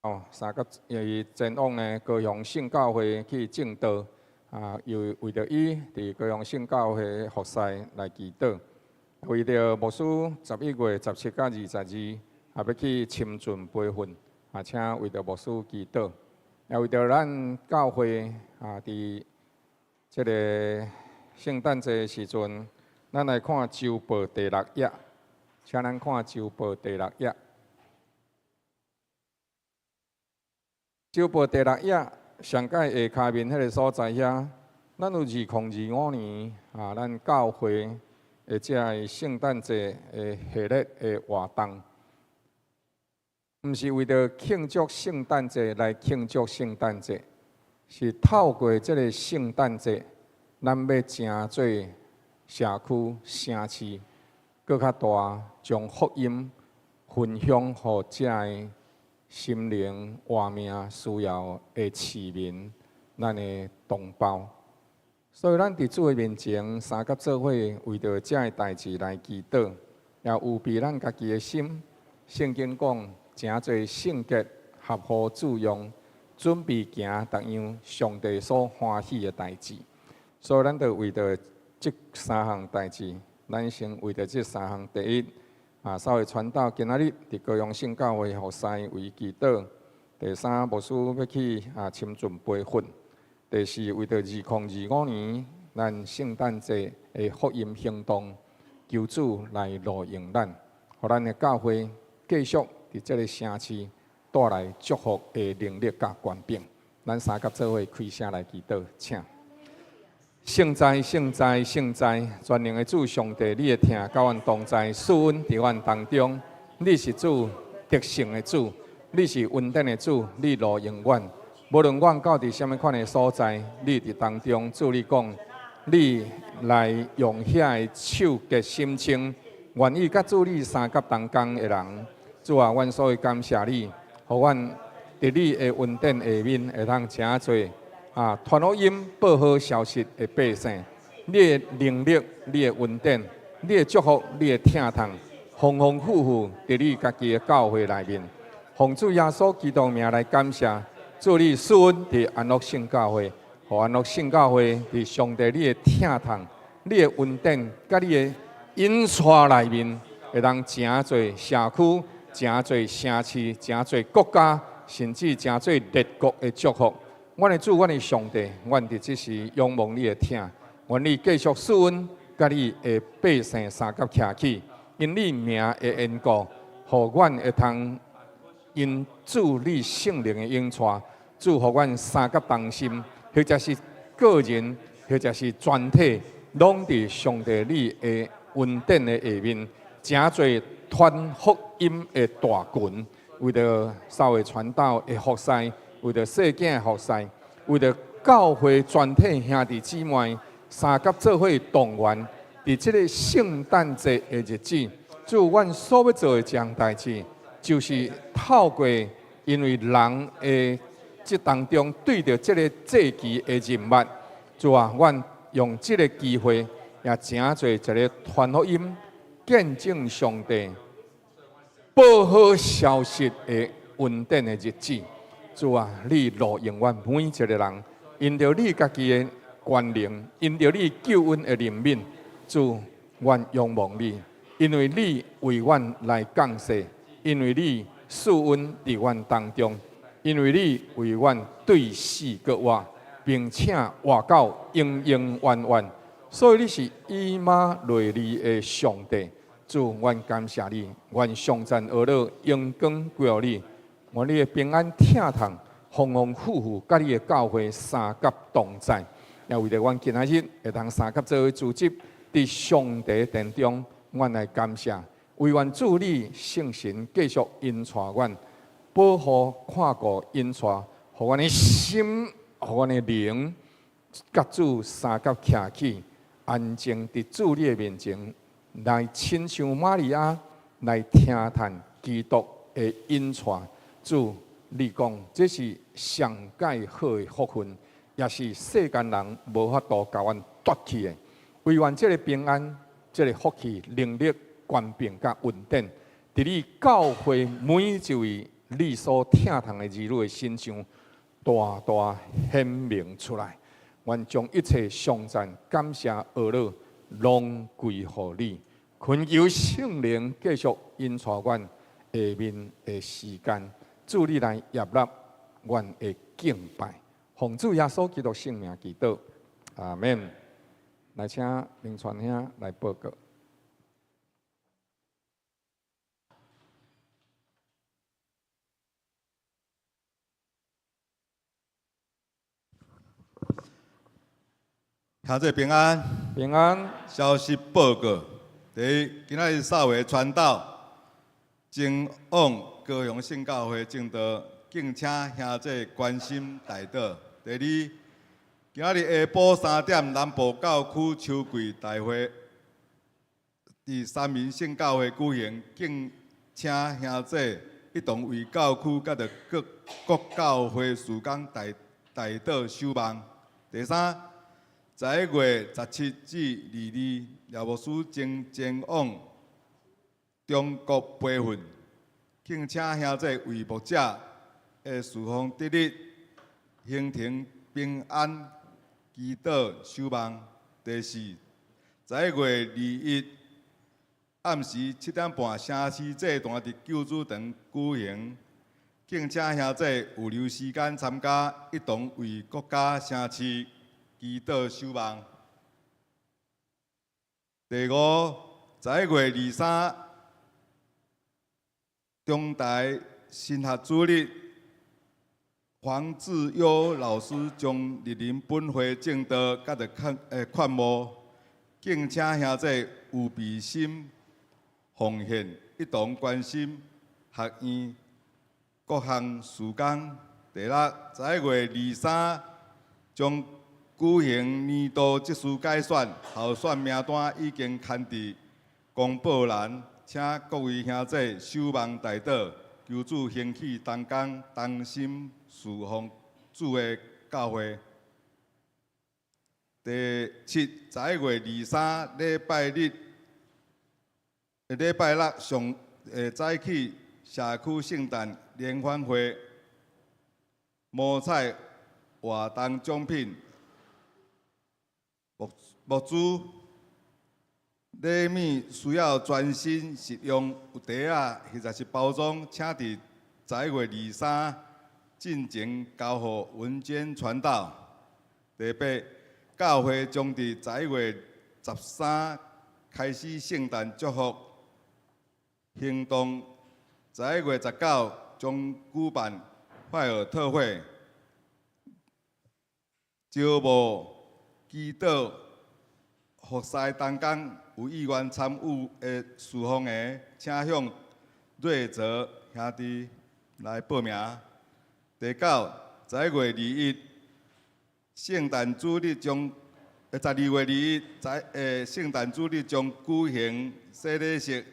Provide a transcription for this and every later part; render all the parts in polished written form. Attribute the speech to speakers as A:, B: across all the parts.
A: 哦，三甲伊前往呢高雄聖教會去證道，啊，又為著伊佇高雄聖教會服侍來祈禱，為著牧師11月17佮22，啊，欲去深圳培訓，啊，請為著牧師祈禱，也為著咱教會啊，佇這个聖誕節時陣，咱來看週報第六頁，請咱看週報第六頁。週報第六頁上蓋下跤面彼个所在遐，咱有2025年啊，咱教會的這个聖誕節的系列的活動，毋是為著慶祝聖誕節來慶祝聖誕節，是透過這个聖誕節，咱欲成做社區城市閣較大，將福音分享予遮个心靈活命需要的市民，咱的同胞。所以，咱佇主的面前三佮做伙，為著這个代誌來祈禱，也預備咱家己的心。聖經講，成做聖潔，合乎主用，準備行逐樣上帝所歡喜的代誌。所以，咱就為著這三項代誌，咱先為著這三項。第一，啊，稍微傳道今仔日佇高雄聖教會服侍為祈禱。第三，牧師欲去啊深圳培訓。第四，為著2025年咱聖誕節的福音行動，求主來路用咱，予咱的教會繼續佇這个城市帶來祝福的能力佮權柄。咱三佮做伙開聲來祈禱，請。聖哉，聖哉，聖哉！全能的主上帝，你的疼佮阮同在，賜恩佇阮當中。你是主得勝的主，你是恩典的主，你路用阮。無論阮到佇啥物款的所在，你佇當中。主你講，你來用遐个手潔心清，願意佮主你相佮同工的人。主啊，阮所以感謝你，予阮佇你的恩典下面會當成做啊，傳福音、報好消息的百姓。你的能力、你的恩典、你的祝福、你的疼痛，豐豐富富佇你家己的教會內面。奉主耶穌基督名來感謝，主你賜恩佇安樂聖教會，予安樂聖教會佇上帝你的疼痛、你的恩典、佮你的引帶內面，會當成做社區、成做城市、成做國家，甚至成做列國的祝福。阮的主，阮的上帝，阮佇這時仰望你的疼，願你繼續賜恩，佮你的百姓相佮徛起，因你名的緣故，予阮會通因主你聖靈的引帶，主予阮相佮同心，或者是個人，或者是全體，攏佇上帝你的恩典的下面，成做傳福音的大群，為著稍微傳道的服侍。為著細囝的服侍，為著教會全體兄弟姊妹相佮做伙動員，佇這个聖誕節的日子，主阮所欲做的這項代誌，就是透過因為人的這當中對著這个節期的認捌，主啊，阮用這个機會也成做一个傳福音、見證上帝報好消息的恩典的日子。主啊，你路用阮每一个人，因著你家己的權能，因著你救恩的憐憫，主，阮仰望你，因為你為阮來降世，因為你賜恩佇阮當中，因為你為阮對死閣活，並且活到永永遠遠，所以你是以馬內利的上帝。主，阮感謝你，願頌讚呵咾榮光歸予你。願你的平安疼痛，豐豐富富，佮你的教會相佮同在。也為著阮今仔日會當相佮做伙聚集，佇上帝殿中，阮來感謝。惟願主你聖神繼續引帶阮，保護看顧引帶，予阮的心，予阮的靈，佮主相佮徛起，安靜佇主你的面前，來親像瑪利亞來聽嘆基督的引帶。主，你講這是上蓋好的福分，也是世間人無法度共阮奪去的。惟願這个平安、這个福氣、能力、權柄佮恩典，佇你教會每一位你所疼痛的兒女的身上大大顯明出來。願將一切頌讚、感謝、呵咾，攏歸予你。懇求聖靈繼續引帶阮下面的時間，主你來悅納阮的敬拜，奉主耶穌基督聖名祈禱，阿們。來請林傳兄來報告。
B: 兄弟平安，
A: 平安。
B: 消息報告：第一，今仔日掃會傳道前往高雄聖教會證道，敬請兄弟關心代禱。第二，今仔日下晡3點，南部教區秋季大會佇三民聖教會舉行，敬請兄弟一同為教區佮著各國教會事工代代禱守望。第三，11月17至22，廖牧師將前往中國培訓，敬請兄弟為牧者的事奉得力，行程平安，祈禱守望。第四，11月21暗時7點半，城市祭壇佇救主堂舉行，敬請兄弟有留時間參加，一同為國家城市祈禱守望。第五，11月23，中台神學主日，黃志優老師將蒞臨本會證道，佮著勸募，敬請兄弟有備心奉獻，一同關心學院各項事工。第六，11月23將舉行年度執事改選，候選名單已經刊佇公報欄，請各位兄弟守望代禱，求主興起同工，同心侍奉主的教會。第七，11月23禮拜日、禮拜六上早起社區聖誕聯歡會，摸彩活動獎品。牧牧師禮物需要全新實用有袋仔或者是包裝，請佇11月23進前交予文娟傳道。第八，教會將佇11月13開始聖誕祝福行動，11月19將舉辦快樂特會，招募祈禱服侍同工有意願參與的事奉的，請向瑞澤兄弟來報名。第九，十一月二一，聖誕主日將，12月21，聖誕主日將舉行洗禮式，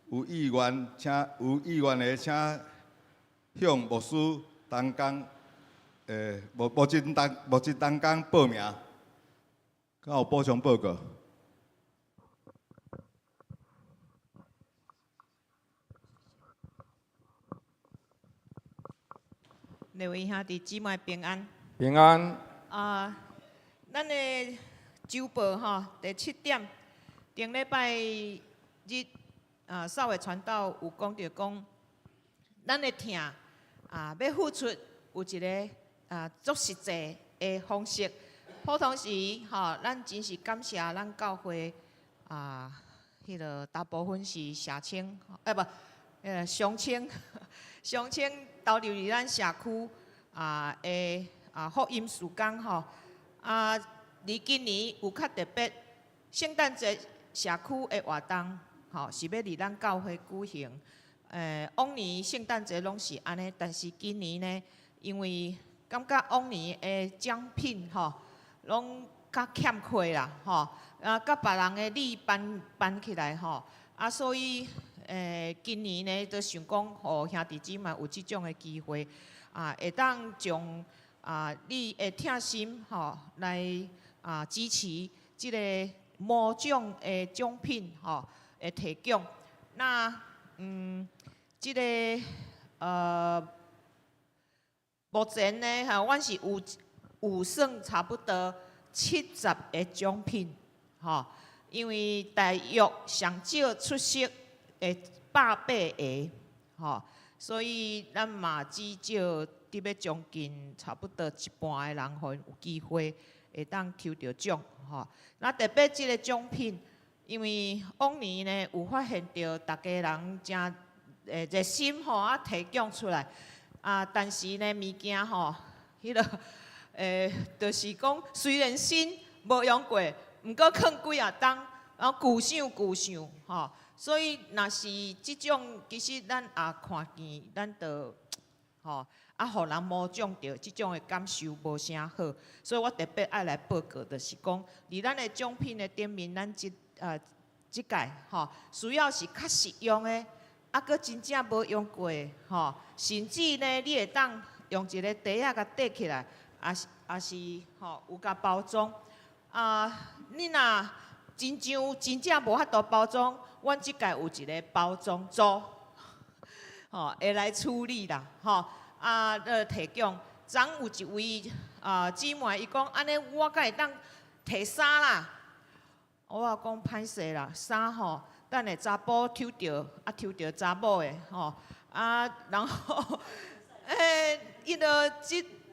B: 有意願請有意願的，請向牧師同工，牧牧真同牧真同工報名。敢有補充報告？
C: 各位兄弟姊妹平安。
A: 平安。
C: 啊，咱的週報吼，第七點，頂禮拜日啊，少偉傳道有講著講，咱的疼啊，欲付出有一个啊足實際的方式。普通時吼，咱真是感謝咱教會啊，彼个大部分是社青，欸無，鄉青，鄉青投入佇咱社區啊的啊福音事工吼。啊，而今年有較特別，聖誕節社區的活動吼，是欲佇咱教會舉行。往年聖誕節攏是按呢，但是今年呢，因為感覺往年的獎品吼，攏較欠缺啦，吼，啊，佮別人的禮攀攀起來吼，啊，所以今年呢，就想講，予兄弟姊妹有這種的機會，啊，會當將啊你的疼心吼來啊支持這个魔獎的獎品吼的提供。那這个目前呢，哈，阮是有算差不多70个獎品，吼，因為大約上少出席的180個，吼，所以咱嘛至少得欲將近差不多一半的人，予𪜶有機會會當抽著獎，吼。那特別這個獎品，因為往年呢有發現著逐家人誠熱心吼啊提供出來，啊，但是呢物件吼，彼個就是講雖然新無用過，毋過囥幾仔冬，然後舊想舊想吼，所以若是這種，其實咱也看見，咱就吼啊，予人摸獎著，這種的感受無啥好，所以我特別愛來報告，就是講，佇咱的獎品的頂面，咱這屆吼，需要是較實用的，啊，閣真正無用過的吼，甚至呢，你會當用一個袋仔共綴起來，抑是吼有共包裝。啊，你若真像真正無法度包裝，阮這屆有一個包裝組，吼，會來處理啦，吼。啊，提供，昨有一位啊姊妹，伊講按呢，我敢會當提衫啦？我也講歹勢啦，衫吼，等下查埔抽著，啊抽著查某的吼，啊，然後，伊就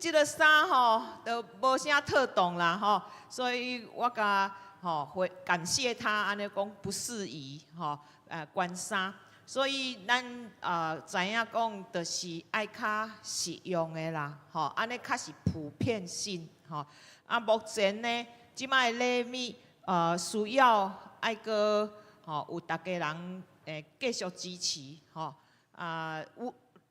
C: 這個衫吼，就無啥套動啦吼，所以我共吼會感謝他，按呢講不適宜吼，捐衫。所以咱知影講，就是愛較實用的啦，吼，按呢較是普遍性，吼。啊，目前呢，這擺禮物需要愛閣吼有逐家人繼續支持，吼。啊，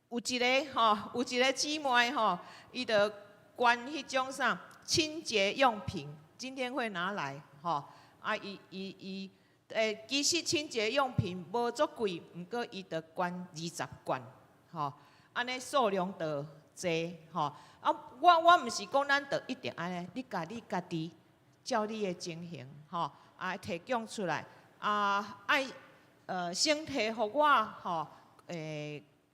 C: 有一個吼，有一個姊妹吼，伊就捐彼種啥清潔用品，今天會拿來，吼。啊，伊。其實清潔用品無足貴，毋過伊就捐20罐，吼，按呢數量就濟，吼。啊，我毋是講咱就一定按呢，你共你家己照你的情形，吼，啊提供出來，啊愛先提予我，吼，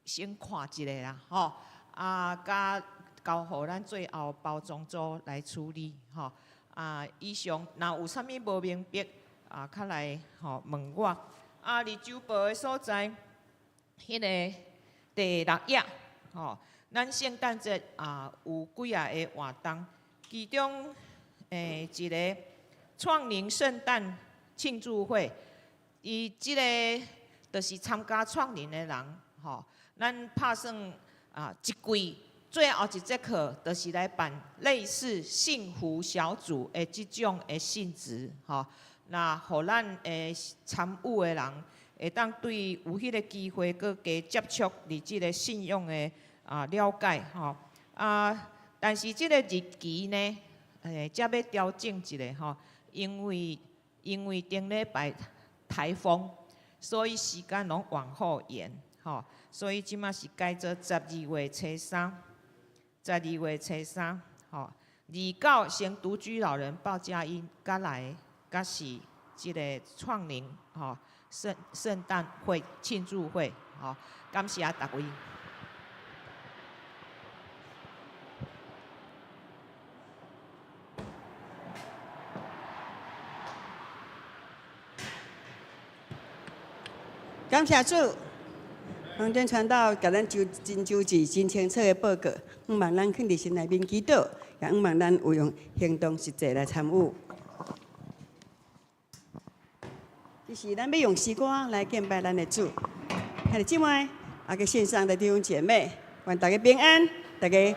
C: 先看一下啦，吼，啊，佮交予咱最後包裝組來處理，吼。啊，以上若有啥物無明白，啊，較來吼問我。啊，佇周報的所在，彼個第六頁，吼，咱聖誕節啊有幾仔个活動，其中一個創靈聖誕慶祝會，伊這個就是參加創靈的人，吼，咱拍算啊一季最後一節課，就是來辦類似幸福小組的這種的性質，吼。那予咱的參與的人，會當對有彼個機會，閣加接觸佇這個信仰的啊了解吼。啊，但是這個日期呢，才欲調整一下吼，因為頂禮拜颱風，所以時間攏往後延吼，所以這馬是改做十二月初三，十二月初三吼，二九先獨居老人報佳音，佮來。佮是這個創靈吼聖誕會慶祝會吼，感謝逐位。
D: 感謝主，黃真傳道共咱就真周至、真清楚的報告，向望咱囥佇神內面祈禱，也向望咱有用行動實際來參與。就是咱欲用詩歌來敬拜咱的主。兄弟姊妹，啊，閣線上的弟兄姐妹，願大家平安，大家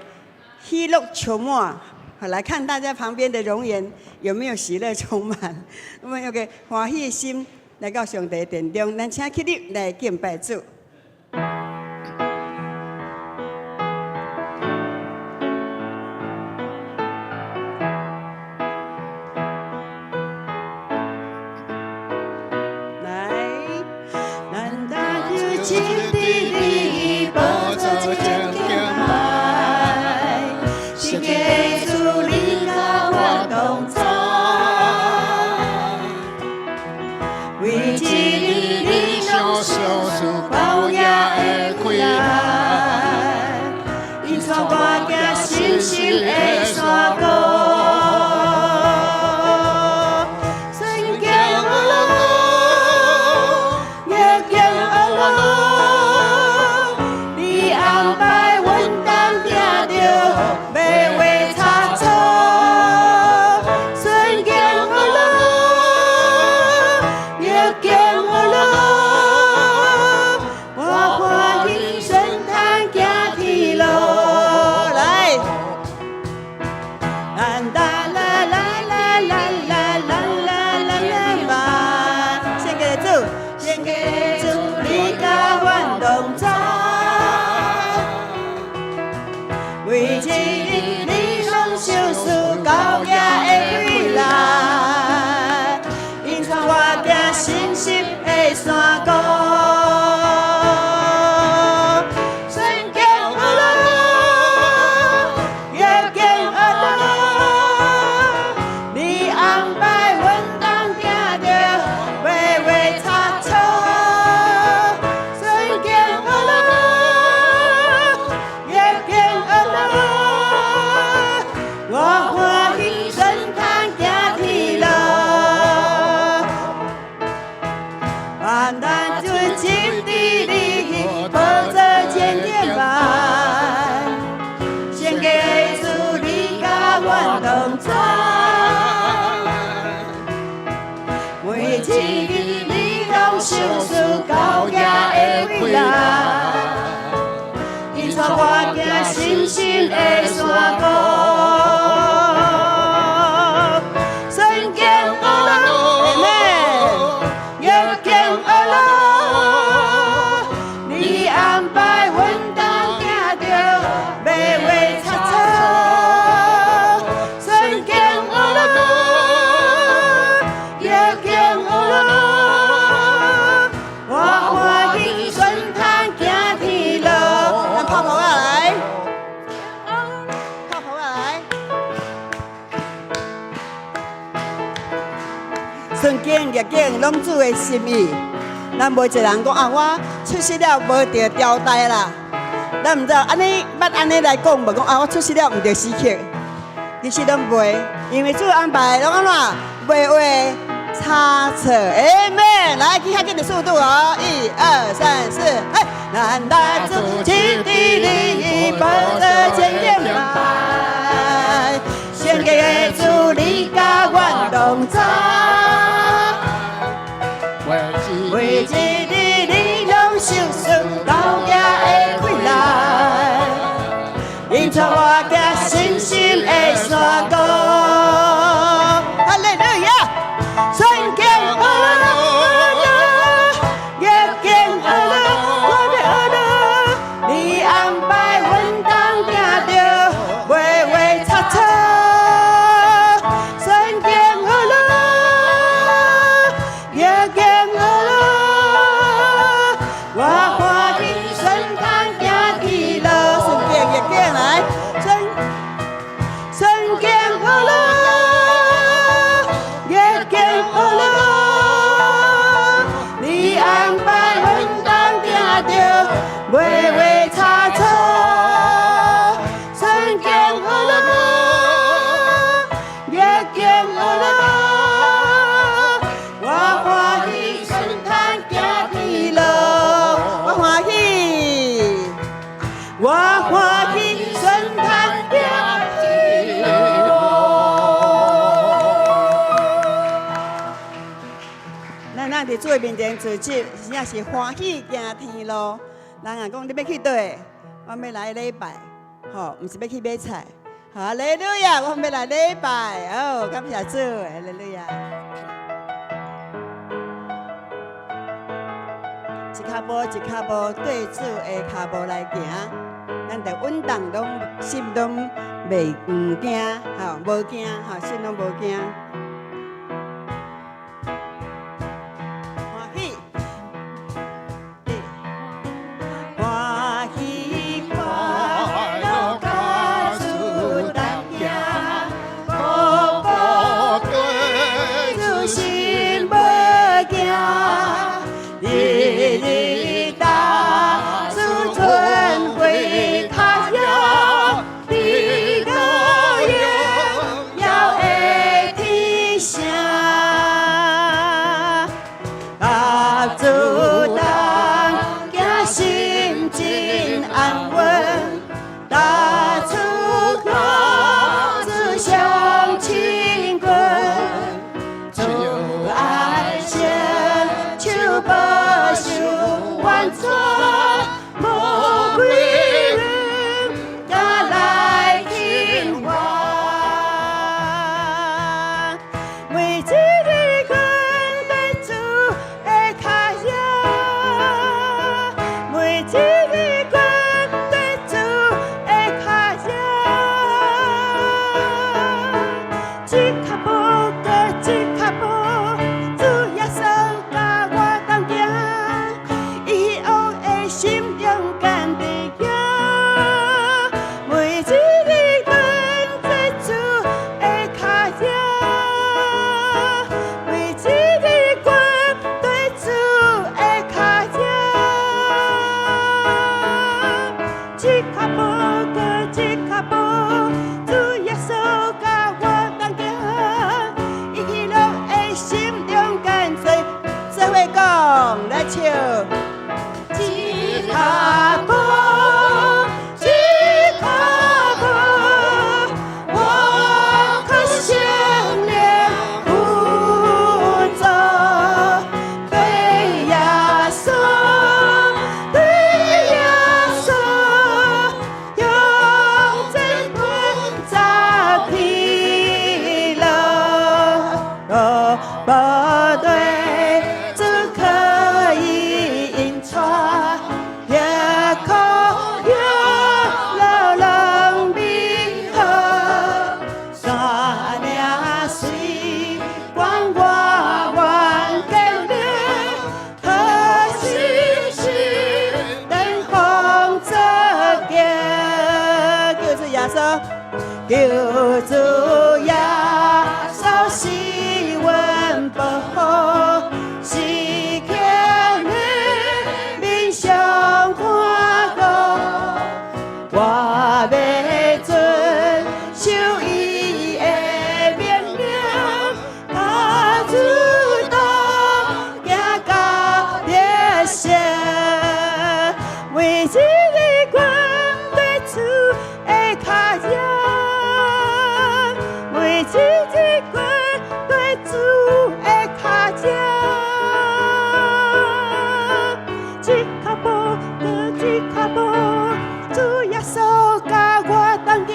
D: 喜樂充滿。好，來看大家旁邊的容顏有沒有喜樂充滿？我們有個歡喜的心來到上帝殿中，咱請起立來敬拜主。來，咱大家親佇你寶座前敬拜，是耶穌你佮我同在，為這日你相信。的山谷。顺境恶路，逆境恶路，你安排阮当行著，袂有差错。顺境恶路，逆境恶路，我歡喜順坦行天路。來，啦啦啦啦啦啦啦啦啦啦啦，獻給主，獻給主，你佮阮同在。每一日你攏賞賜高額的回來，引帶我行信實的山谷。順境惡路，逆境惡路，你安排阮當行著，袂有差錯。順境惡路，逆境惡路，我歡喜順坦行天路。萬難尊敬的你，寶座前敬拜，獻給主你佮阮同在。每一日你攏賞賜高額的回來，引帶我行信實的山谷。順境惡路，逆境惡路，你安排阮當行著，袂有差錯。順境惡路，逆境惡路，我歡喜順坦行天路。咱拍鼓仔來，拍鼓仔來。順境逆境攏主的心意，咱無一個人講啊，我出世了無著吊帶啦。咱毋知按呢捌按呢來講無講啊，我出世了毋著死乞，其實攏袂，因為主安排攏按怎袂有差錯。阿們，來去較緊的速度哦，一二三四，嘿，咱來主親的你，寶座前敬拜，獻給主你佮阮同在。每一日你攏賞賜高額的回來，引帶我行信心的山谷。哈利路亞，順境惡路，逆境惡路，我欲惡路，你安排阮當行著，袂有差錯。順境惡路，逆境惡路，我歡喜順坦行天路。順境逆境來，順境惡路，逆境惡路，你安排阮當行著，袂有差錯。順境惡路，逆境惡路，我歡喜順坦行天路，我歡喜，我歡喜順坦行天路。咱佇主的面前聚集，真正是歡喜行天路。人若講你欲去佗位？我欲來禮拜，吼，毋是欲去買菜。哈利路亞，我欲來禮拜，哦，感謝主，哈利路亞。一跤步一跤步對主的跤步來行，咱就穩當攏心攏袂毋驚，吼，無驚，吼，心攏無驚。歡喜，歡喜快樂佮主同行，步步對主心無驚，日日踏主春暉腳印，地閣主同行，心真安穩，踏出腳子相親近，主愛聖手保守完全，無歸人甲來輕還。每一日阮對主的跤跡，每一日阮對主的跤跡，一跤步閣一跤步，主耶穌佮我同行，伊喜樂的心勇敢地行。每一日阮對主的跤跡，每一日阮對主的跤跡，一跤步閣一跤步，主耶穌佮我同行，伊喜樂的心勇敢做，做伙講來唱。一跤步，一跤步，我靠聖靈輔助，對耶穌，對耶穌，向前奔走疲勞，無對主可以引帶，也可約樂人美好，山嶺雖懸我願經歷，可信心登峰造極，救主耶穌，救主耶穌是阮保護，時刻你面上看顧，我欲遵守伊的命令，佮主同行到得勝。每一日阮對主的跤跡，每一日阮對主的跤跡，一跤步閣一跤步，主耶穌佮我同行，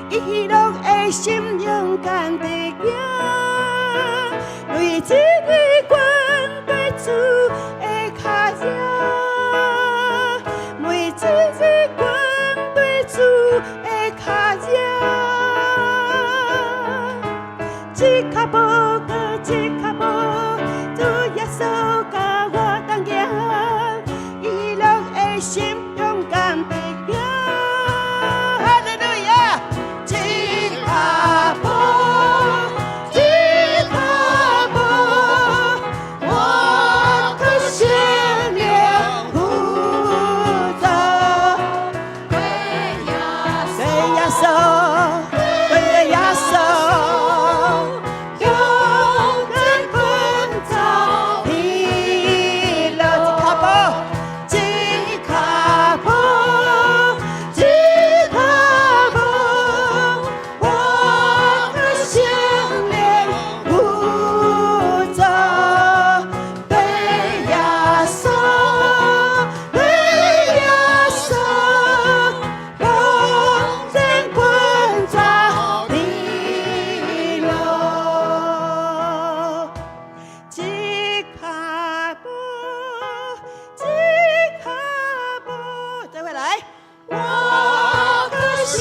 D: 伊喜樂的心勇敢地行。每一日阮對主的跤跡，每一日阮對主的跤跡，一跤步閣一跤步，主耶穌佮我同行，伊喜樂的心勇敢地行。哈利路亞！一跤步，一跤步，我靠聖靈輔助，對耶穌，對耶穌，勇敢奔走疲勞，一跤步，一跤步，一跤步，我靠聖靈輔助，對耶穌，對耶穌，向前奔走疲勞，一跤步，一跤步，再回來。我靠聖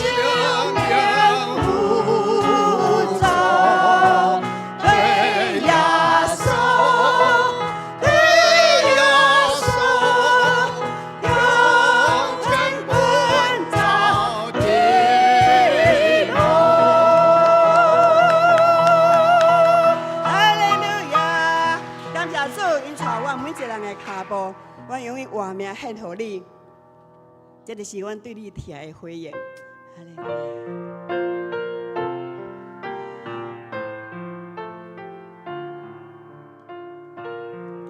D: 靈輔助，對耶穌，對耶穌，向前奔走疲勞。哈利路亞！感謝主，𪜶帶阮每一個人的跤步，阮永遠活命獻予你。這就是阮對你疼的回應。哈利路亞！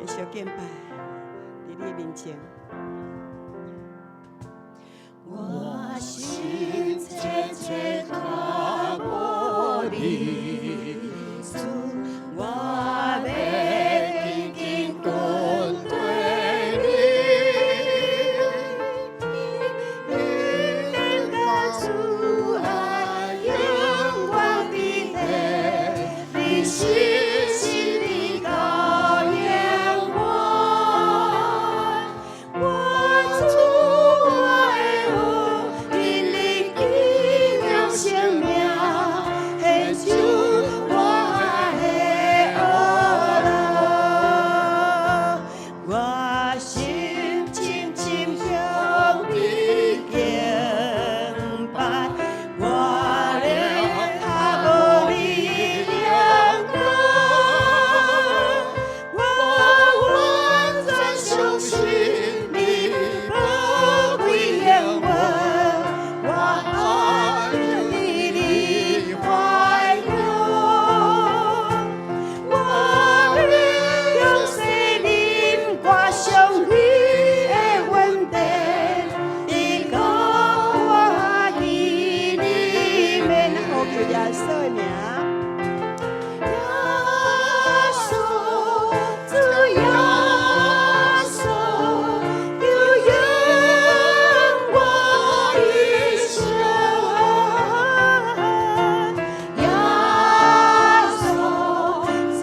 D: 繼續敬拜，佇你面前。
E: 我心切切渴慕你，主，我欲緊緊跟隨你，恩典佮慈愛永遠佇咧，你實實的教養我，我主我的王，因你奇妙生命，獻上我的呵樂。我心深深向你敬拜，我的跤步你亮光，我完全相信你寶貴靈魂，我安佇你懷中，我欲用生靈歌頌你的恩典，直到我見你面，
D: 呼求耶穌的名。
E: 耶穌，主耶穌，救援我一生。耶穌，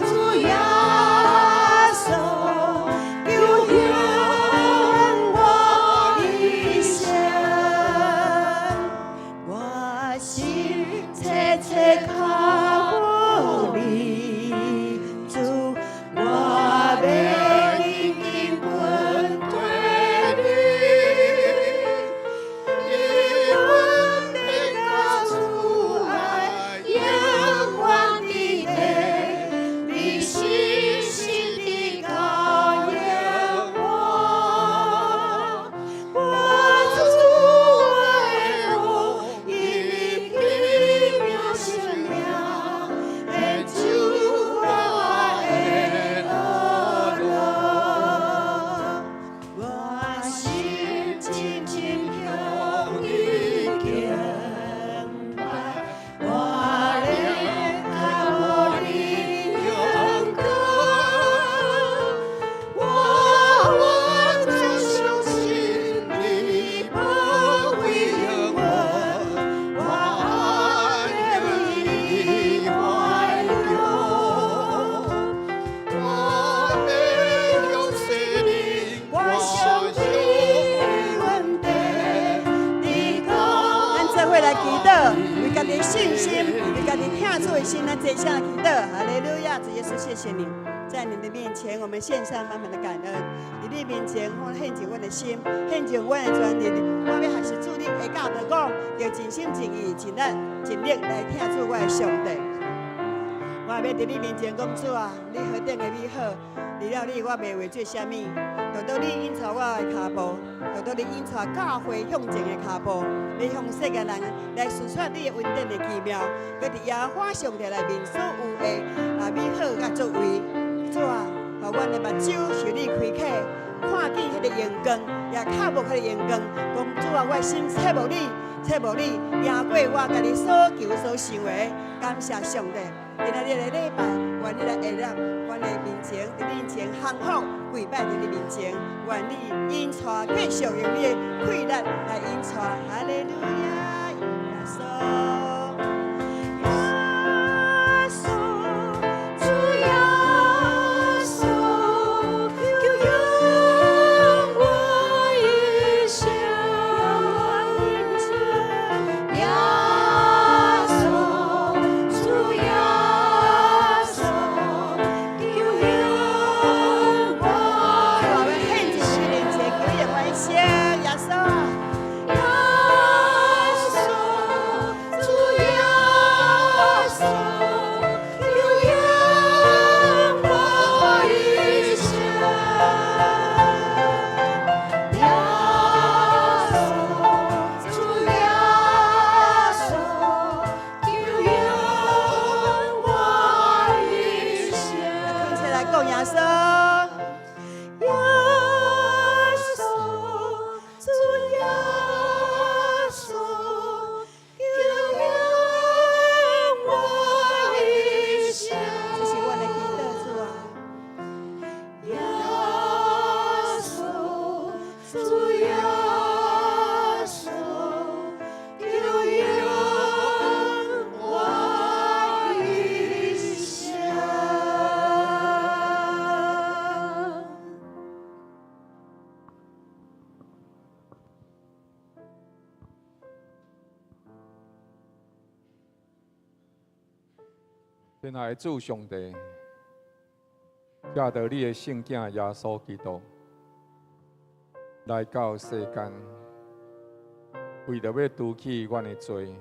E: 主耶穌，救援我一生。
D: 我心切切渴慕你，主，我欲緊緊跟
B: 隨你，
E: 恩典佮慈愛永遠佇咧，你實實的教養我，我主我的王，因你奇妙生命，獻上我的呵樂。
D: 我心深深向你敬拜，我的跤步你亮光，
E: 我完全相信你寶貴靈魂，我安佇你懷中，
B: 我欲用生靈
D: 我相信恩典，你講。咱做伙來祈禱，為家己信心，為家己疼主的心，咱齊聲祈禱。哈利路亞，主耶穌，謝謝你，在你的面前，我們獻上滿滿的感恩。佇你面前，我獻上阮的心，獻上阮的全力。我欲學習主你的教導講，要盡心盡意、盡力盡力來疼主我的上帝。我欲佇你面前講，主啊，你何等的美好！除了你，我袂畏做啥物。著著你引帶我的跤步，著著你引帶教會向前的跤步，欲向世界人來述說你的恩典的奇妙，閣佇耶和華上帝內面所有的美好佮作為。主啊，予阮的目睭受你開啟，看見彼個榮光，也渴慕彼個榮光。講主啊，我的心切慕你，切慕你，贏過我家己所求所想的。感謝上帝，今仔日的禮拜，願你來悅納阮的面前，佇你面前降服跪拜佇你面前，願你引帶繼續用你的氣力來引帶，哈利路亞，耶穌。
E: 耶穌，主耶穌，救援我一生。耶穌，主耶穌，救援我
D: 我們獻上你面前，求你的一生，耶穌。
E: 耶穌，主
A: 親愛的主上帝，藉著你的聖囝耶穌基督來到世間，為著欲除去阮的罪，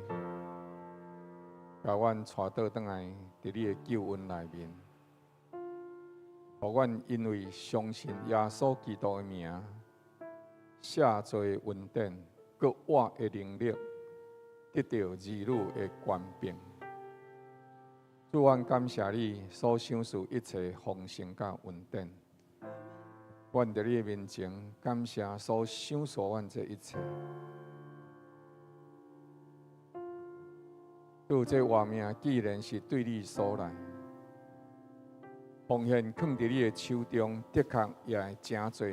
A: 共阮帶倒轉來佇你的救恩內面，予阮因為相信耶穌基督的名，赦罪恩典，閣活的能力，得著兒女的權柄。主，阮感謝你所賞賜一切豐盛佮恩典。阮佇你的面前感謝所賞賜阮這一切。主，這活命既然是對你所來，奉獻囥佇你的手中，的確也會成做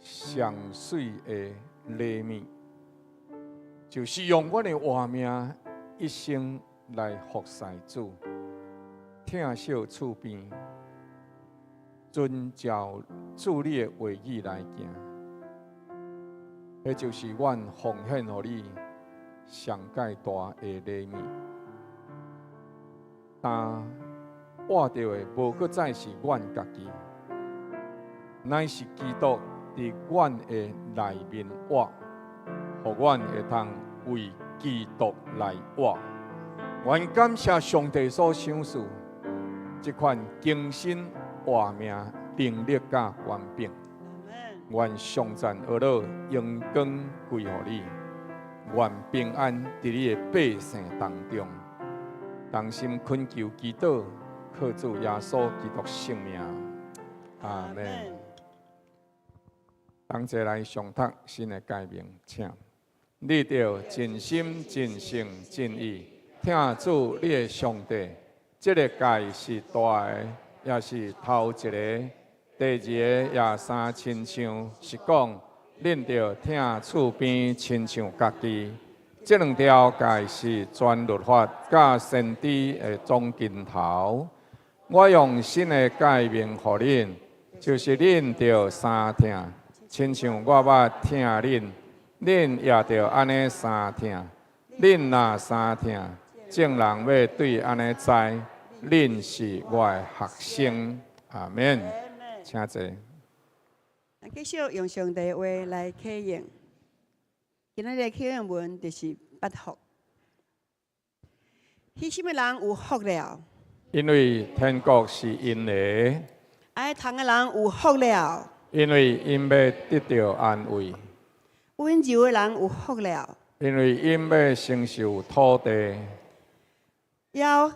A: 上媠的禮物，就是用阮的活命一生來服侍主，疼惜厝邊，遵照主你的話語來行，彼就是阮奉獻予你上蓋大的禮物。但活著的無閣再是阮家己，乃是基督佇阮的內面活，予阮會通為基督來活。阮感謝上帝所賞賜這款更新活命能力佮權柄。願頌讚呵咾榮光歸予你，願平安佇你的百姓當中，同心懇求祈禱，靠主耶穌基督聖名，阿們。同齊來誦讀新的誡命，請你著盡心、盡性、盡意，疼主你的上帝。這个誡是大的，也是頭一个。第二个也相親像，是講恁著疼厝邊親像家己。這兩條誡是全律法佮先知的總根頭。我用新的誡命予恁，就是恁著相疼，親像我捌疼恁，恁也著按呢相疼。恁若相疼，眾人欲對按呢知，恁是我的學生。阿們。請坐。
D: 咱繼續用上帝的話來啟應。今仔日的啟應文就是八福。虛心的人有福了，
A: 因為天國是𪜶的。
D: 哀痛的人有福了，
A: 因為𪜶欲得著安慰。
D: 溫柔的人有福了，
A: 因為𪜶欲承受土地。
D: 枵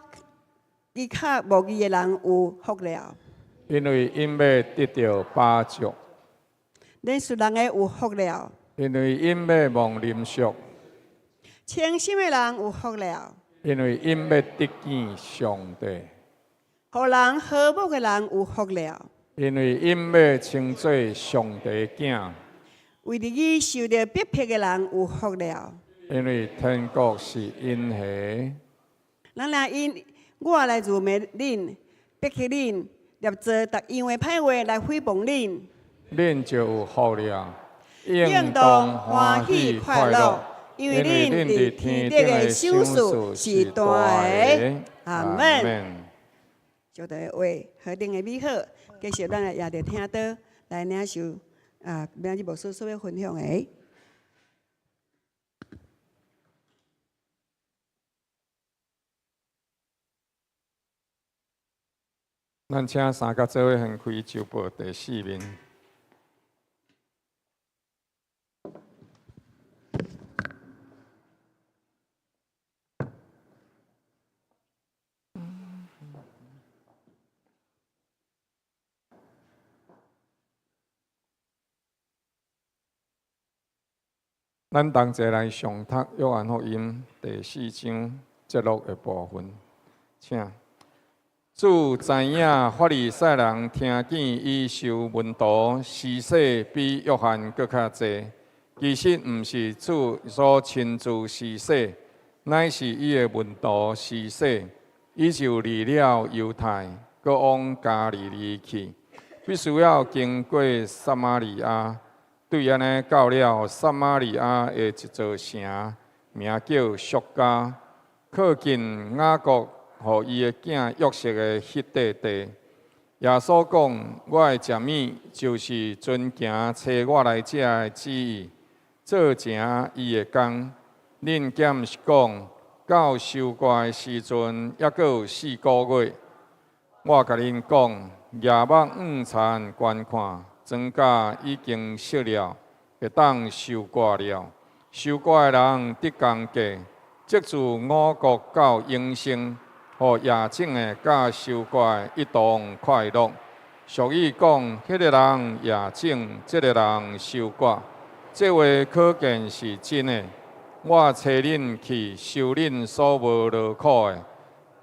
D: 飢渴慕義的人有福了，
A: 因為𪜶欲得著飽足。
D: 憐恤人的有福了，
A: 因為𪜶欲蒙憐恤。
D: 清心的人有福了，
A: 因為𪜶欲得見上帝。
D: 予人和睦的人有福了，
A: 因為𪜶欲稱做上帝囝。
D: 為著義受著逼迫的人有福了，
A: 因為天國是𪜶的。
D: 人若因我來辱罵恁、逼迫恁，捏造逐樣的歹話來誹謗恁，
A: 恁就有福了，
D: 應當歡喜快樂，因為恁佇天頂的賞賜是大的。阿們。上帝的話何等的美好，繼續咱來也著聽道來領受啊，明日牧師所欲分享的。
A: 咱請三甲做伙掀開週報第四面。咱同齊來誦讀《約翰福音》第四章節錄的部分，請。主知影法利賽人聽見伊收門徒施洗比約翰閣較濟，其實毋是主所親自施洗，乃是伊的門徒施洗。伊就離了猶太，閣往加利利去，必須要經過撒瑪利亞。對按呢到了撒瑪利亞的一座城，名叫宿迦，靠近雅各。予伊的囝約瑟的彼塊地。耶穌講：我的食物就是遵行差我來者的旨意，做成伊的工。恁敢毋是講，到收割的時陣，猶閣有4個月？我共恁講，舉目向田觀看，莊稼已經熟了，會當收割了。收割的人得工價，積聚五穀到永生，予夜種的佮收割的一同快樂。俗語講，彼個人夜種，這个人收割。這話可見是真的。我差恁去收恁所無勞苦的，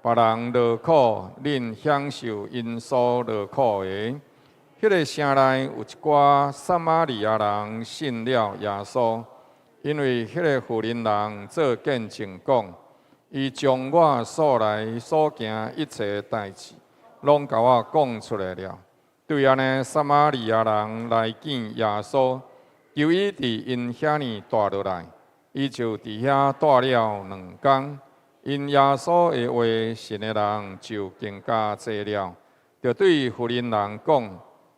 A: 別人勞苦，恁享受𪜶所勞苦的。彼个城內有一寡撒瑪利亞人信了耶穌，因為彼个婦人人做見證講，伊將我素來所行一切代誌，攏共我講出來了。對按呢，撒瑪利亞人來見耶穌，求伊佇𪜶遐爾蹛落來，伊就佇遐蹛了2工。因耶穌的話，信的人就更加濟了。就對婦人人講：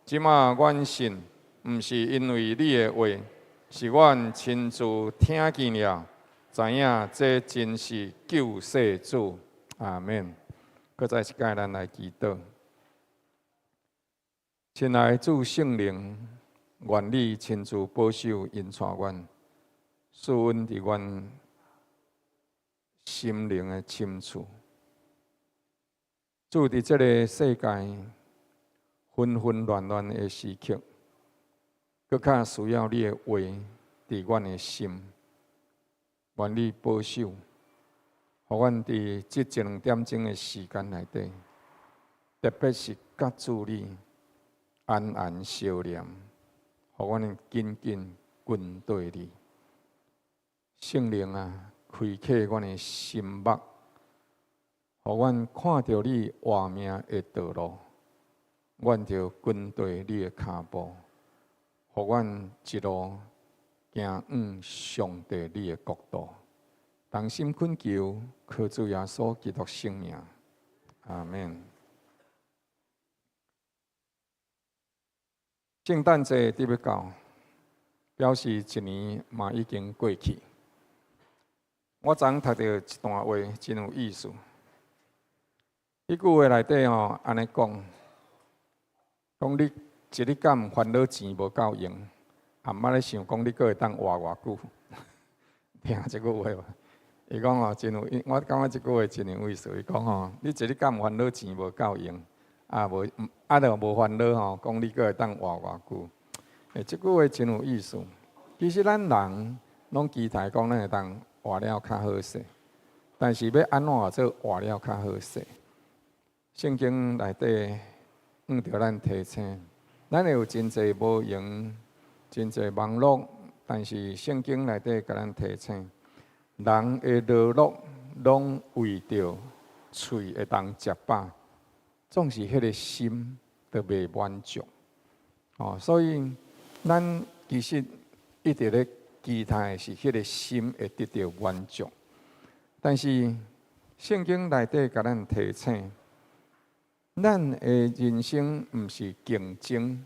A: 這馬阮信，毋是因為你的話，是阮親自聽見了，知影這真是救世主。阿門。閣再一擺，咱來祈禱。親愛的主聖靈，願你親自保守引帶阮，賜阮佇阮心靈的深處。主，佇這个世界紛紛亂亂的時刻，閣較需要你的話佇阮的心，願你保守，予阮佇這一兩點鐘的時間內底，特別是佮主你安安相連，予阮緊緊跟綴你。聖靈啊，開啟阮的心目，予阮看著你活命的道路，阮就跟綴你的跤步，予阮一路行往上帝你的國度。同心懇求，靠主耶穌基督聖名，阿門。聖誕節佇欲到，表示一年嘛已經過去。我昨昏讀著一段話，真有意思。彼句話內底吼，按呢講，講你一日敢煩惱錢無夠用，也毋捌咧想講你閣會當活偌久。聽這句話無？伊講吼真有，我感覺這句話真有意思。伊講吼，你一日敢煩惱錢無夠用，啊無，啊著無煩惱吼，講你閣會當活偌久？欸，這句話真有意思。其實咱人攏期待講咱會當活了較好勢，但是欲按怎做活了較好勢？聖經內底向著咱提醒，咱會有真濟無閒，真濟忙碌，但是聖經內底共咱提醒，人的勞碌攏為著喙會當食飽，總是彼个心都袂滿足。哦，所以咱其實一直咧期待的是彼个心會得著滿足，但是聖經內底共咱提醒，咱的人生毋是競爭，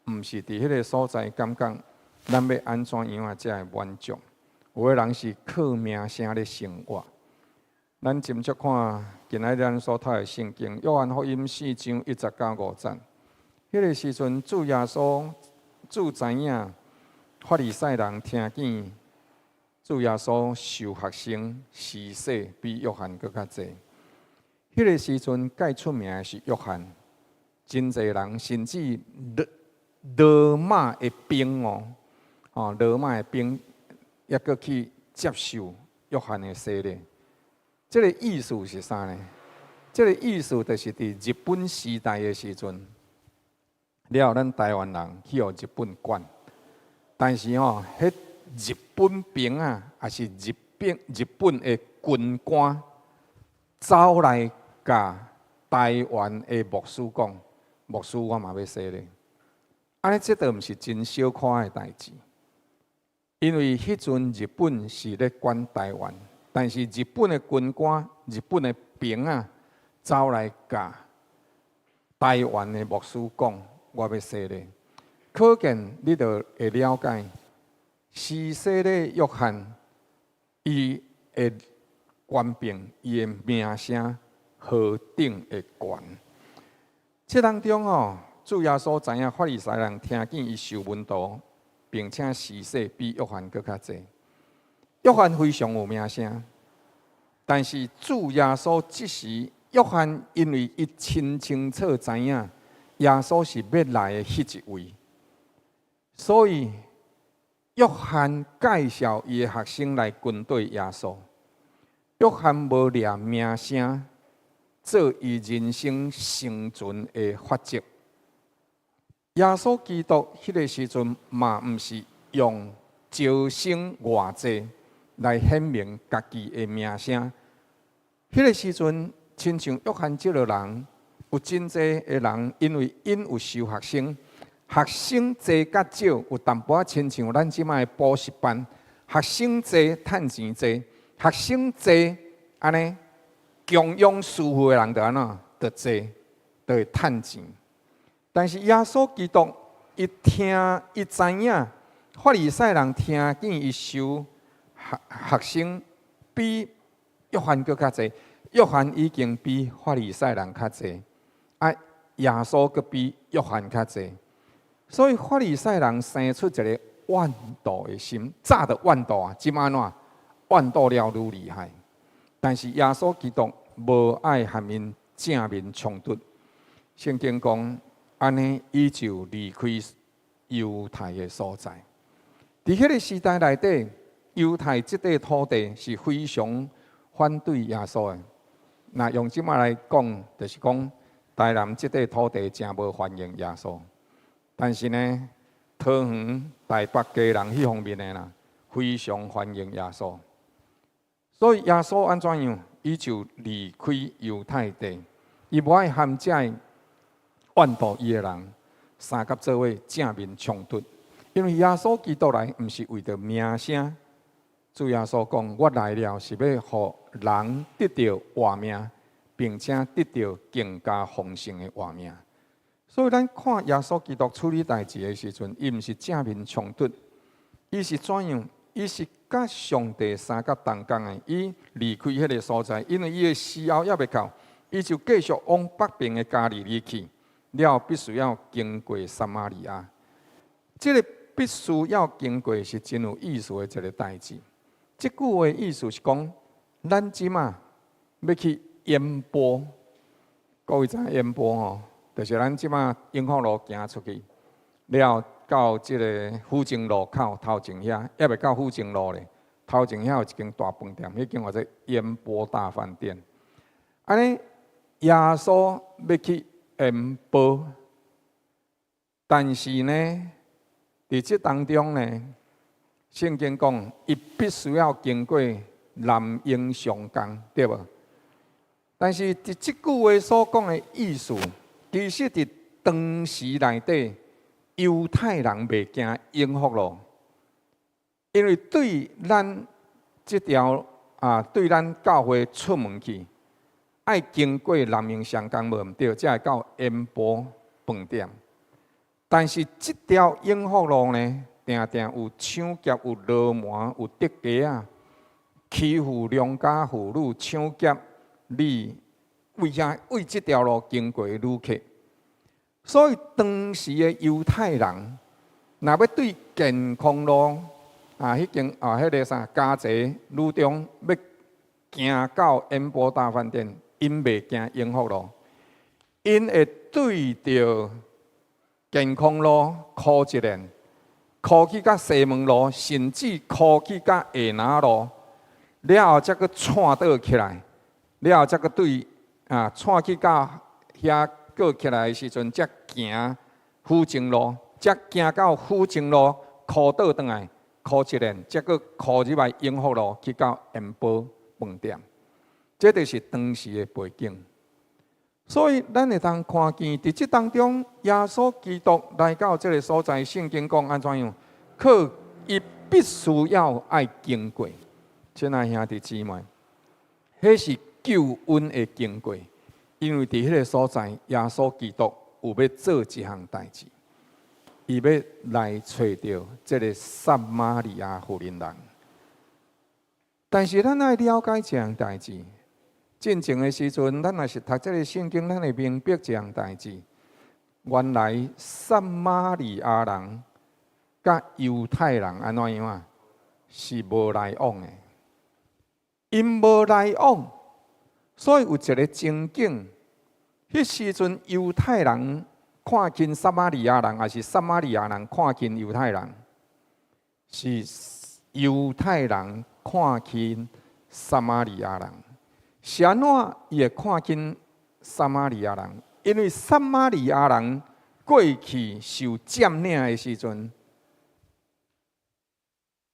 A: 毋是佇彼个所在感覺咱欲按怎樣仔才會滿足。有的人是靠名聲咧生活。咱斟酌看今仔日咱所讀的聖經《約翰福音》4章1節到5節，彼个時陣主耶穌主知影法利賽人聽見主耶穌收學生施洗比約翰閣較濟。彼个時陣蓋出名的是約翰，真濟人甚至羅羅馬的兵哦，哦羅馬的兵猶閣去接受約翰的洗禮。這个意思是啥呢？這个意思就是佇日本時代的時陣，了後咱台灣人去予日本管，但是吼，彼日本兵啊，抑是日本日本的軍官走來共台灣的牧師講，牧師我嘛欲洗禮。按呢，這都毋是真小可的代誌，因為彼陣日本是咧管台灣，但是日本的軍官、日本的兵啊，走來共台灣的牧師講，我欲洗禮。可見你就會了解，施洗禮約翰，伊的權柄，伊的名聲何等的懸。這當中哦，主耶穌知影法利賽人聽見伊收門徒，並且施洗比約翰閣較濟。約翰非常有名聲，但是主耶穌這時，約翰因為伊清清楚知影耶穌是欲來的彼一位，所以約翰介紹伊的學生來跟隨耶穌。約翰無掠名聲做伊人生生存的法則。耶穌基督彼个時陣嘛，毋是用招生偌濟來顯明家己的名聲。彼个時陣，親像約翰這個人，有真濟的人，因為𪜶有收學生，學生濟佮少，有淡薄仔親像咱這擺的補習班，學生濟趁錢濟，學生濟按呢，供養師傅的人就按怎，就濟，就會趁錢。但是耶穌基督，伊聽伊知影，法利賽人聽見伊收學生比約翰閣較濟，約翰已經比法利賽人較濟，啊，耶穌閣比約翰較濟，所以法利賽人生出一個怨妒的心，早就怨妒啊，這擺按怎怨妒了愈厲害。但是耶穌基督無愛和𪜶正面衝突，聖經講，按呢，伊就離開猶太的所在。佇彼个時代內底，猶太這塊土地是非常反對耶穌的。若用這擺來講，就是講台南這塊土地誠無歡迎耶穌。但是呢，桃園、台北、基隆彼方面的啦，非常歡迎耶穌。所以耶穌按怎樣，伊就離開猶太地，伊無愛和這个怨妒伊的人，相佮做伙正面衝突。因為耶穌基督來，毋是為著名聲。主耶穌講：我來了是欲予人得著活命，並且得著更加豐盛的活命。所以咱看耶穌基督處理代誌的時陣，伊毋是正面衝突，伊是怎樣？伊是佮上帝相佮同工的。伊離開彼个所在，因為伊的時候猶未到，伊就繼續往北邊的加利利去。了必須要經過撒瑪利亞，這个必須要經過是真有意思的一个代誌。這句話意思是講，咱這馬欲去煙波，各位知影煙波吼，就是咱這馬永福路行出去，了到這个府政路口頭前遐，猶未到府政路咧，頭前遐有一間大飯店，彼間叫做煙波大飯店。按呢，耶穌欲去煙波，但是呢，佇這當中呢，聖經講，伊必須要經過南榮上江，對無？但是佇這句話所講的意思，其實佇當時內底，猶太人袂行永福路，因為對咱這條啊，對咱教會出門去，愛經過南榮上江無毋對，才會到煙波飯店。但是這條永福路呢，定定有搶劫、有流氓、有竹雞仔，欺負良家婦女、搶劫你，為啥為這條路經過的旅客？所以當時的猶太人，若欲對健康路啊，彼間啊，彼个啥嘉澤女中欲行到煙波大飯店，𪜶袂行永福路，𪜶會對著健康路箍一輪，箍去到西門路，甚至箍去到下拿路，了後才閣串倒起來，了後才閣對啊串去到遐過起來的時陣，才行府政路，才行到府政路箍倒轉來，箍一輪，才閣箍入來永福路去到煙波飯店。這就是當時的背景。所以，咱會當看見，佇這當中，耶穌基督來到這个所在，聖經講按怎樣？可伊必須要愛經過。親愛兄弟姊妹，彼是救恩的經過。因為佇彼個所在，耶穌基督有欲做一項代誌，伊欲來揣著這个撒瑪利亞婦人人。但是咱愛了解這項代誌，進前的時陣，咱若是讀這个聖經，咱會明白這項代誌。原來撒瑪利亞人佮猶太人按怎樣啊？是無來往的。𪜶無來往，所以有一个情景。彼時陣猶太人看輕撒瑪利亞人，抑是撒瑪利亞人看輕猶太人？是猶太人看輕撒瑪利亞人。是按怎伊會看輕撒瑪利亞人？因為撒瑪利亞人過去受佔領的時陣，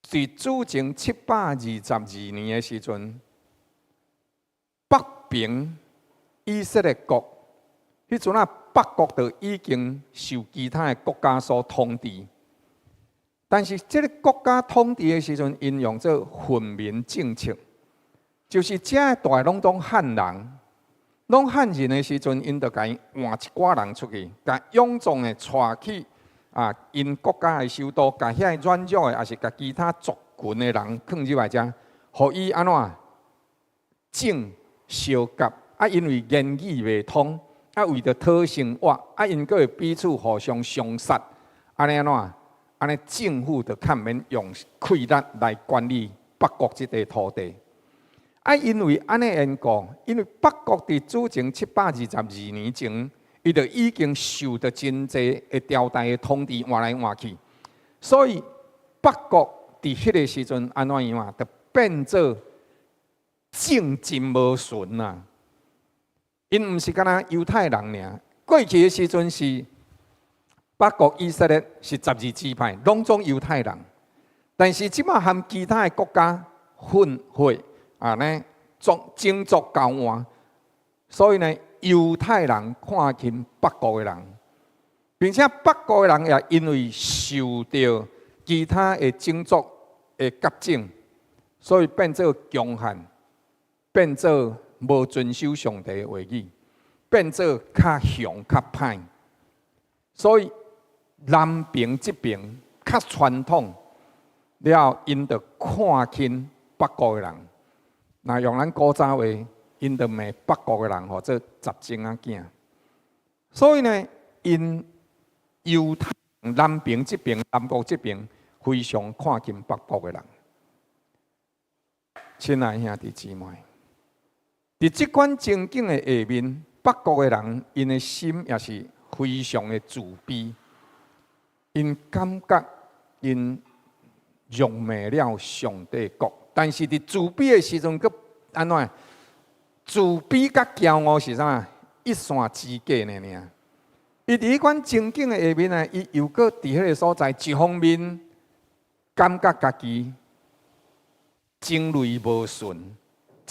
A: 佇主前722年的時陣，北邊以色列國，彼陣啊，北國就已經受其他的國家所統治。但是這个國家統治的時陣，𪜶用做混民政策，就是遮的大攏總漢人，攏漢人的時陣，𪜶就共伊換一寡人出去，共勇壯的帶去啊，𪜶國家的首都，共遐軟弱的，抑是共其他族群的人囥入來遮，予伊按怎種相夾啊？因為言語袂通，啊，為著討生活，啊，𪜶閣會彼此互相相殺，按呢按怎？按呢政府就較毋免用氣力來管理北國這塊土地。啊，因為按呢緣故，因為北國佇主前722年前，伊就已經受著真濟的朝代的統治換來換去，所以北國佇彼个時陣按怎樣啊？就變做種真無純啊！𪜶毋是干焦猶太人爾，過去的時陣是北國以色列是12支派，攏總猶太人。但是這馬和其他的國家混血啊呢，種種族交換，所以呢，猶太人看輕北國的人，並且北國的人也因為受著其他的種族的夾種，所以變做強悍，變做無遵守上帝的話語，變做較雄較歹。所以南邊這邊較傳統，了𪜶就看輕北國的人。若用咱古早話，𪜶就罵北國的人號做雜種仔囝。所以呢，𪜶猶太南邊這邊、南國這邊非常看輕北國的人。親愛兄弟姊妹，佇這款情景的下面，北國的人𪜶的心也是非常的自卑，𪜶感覺𪜶辱罵了上帝國，但是佇自卑的時陣，閣按怎？自卑佮驕傲是啥？一線之隔爾爾。伊佇彼款情景的下面呢，伊又閣佇彼个所在，一方面感覺家己種類無純，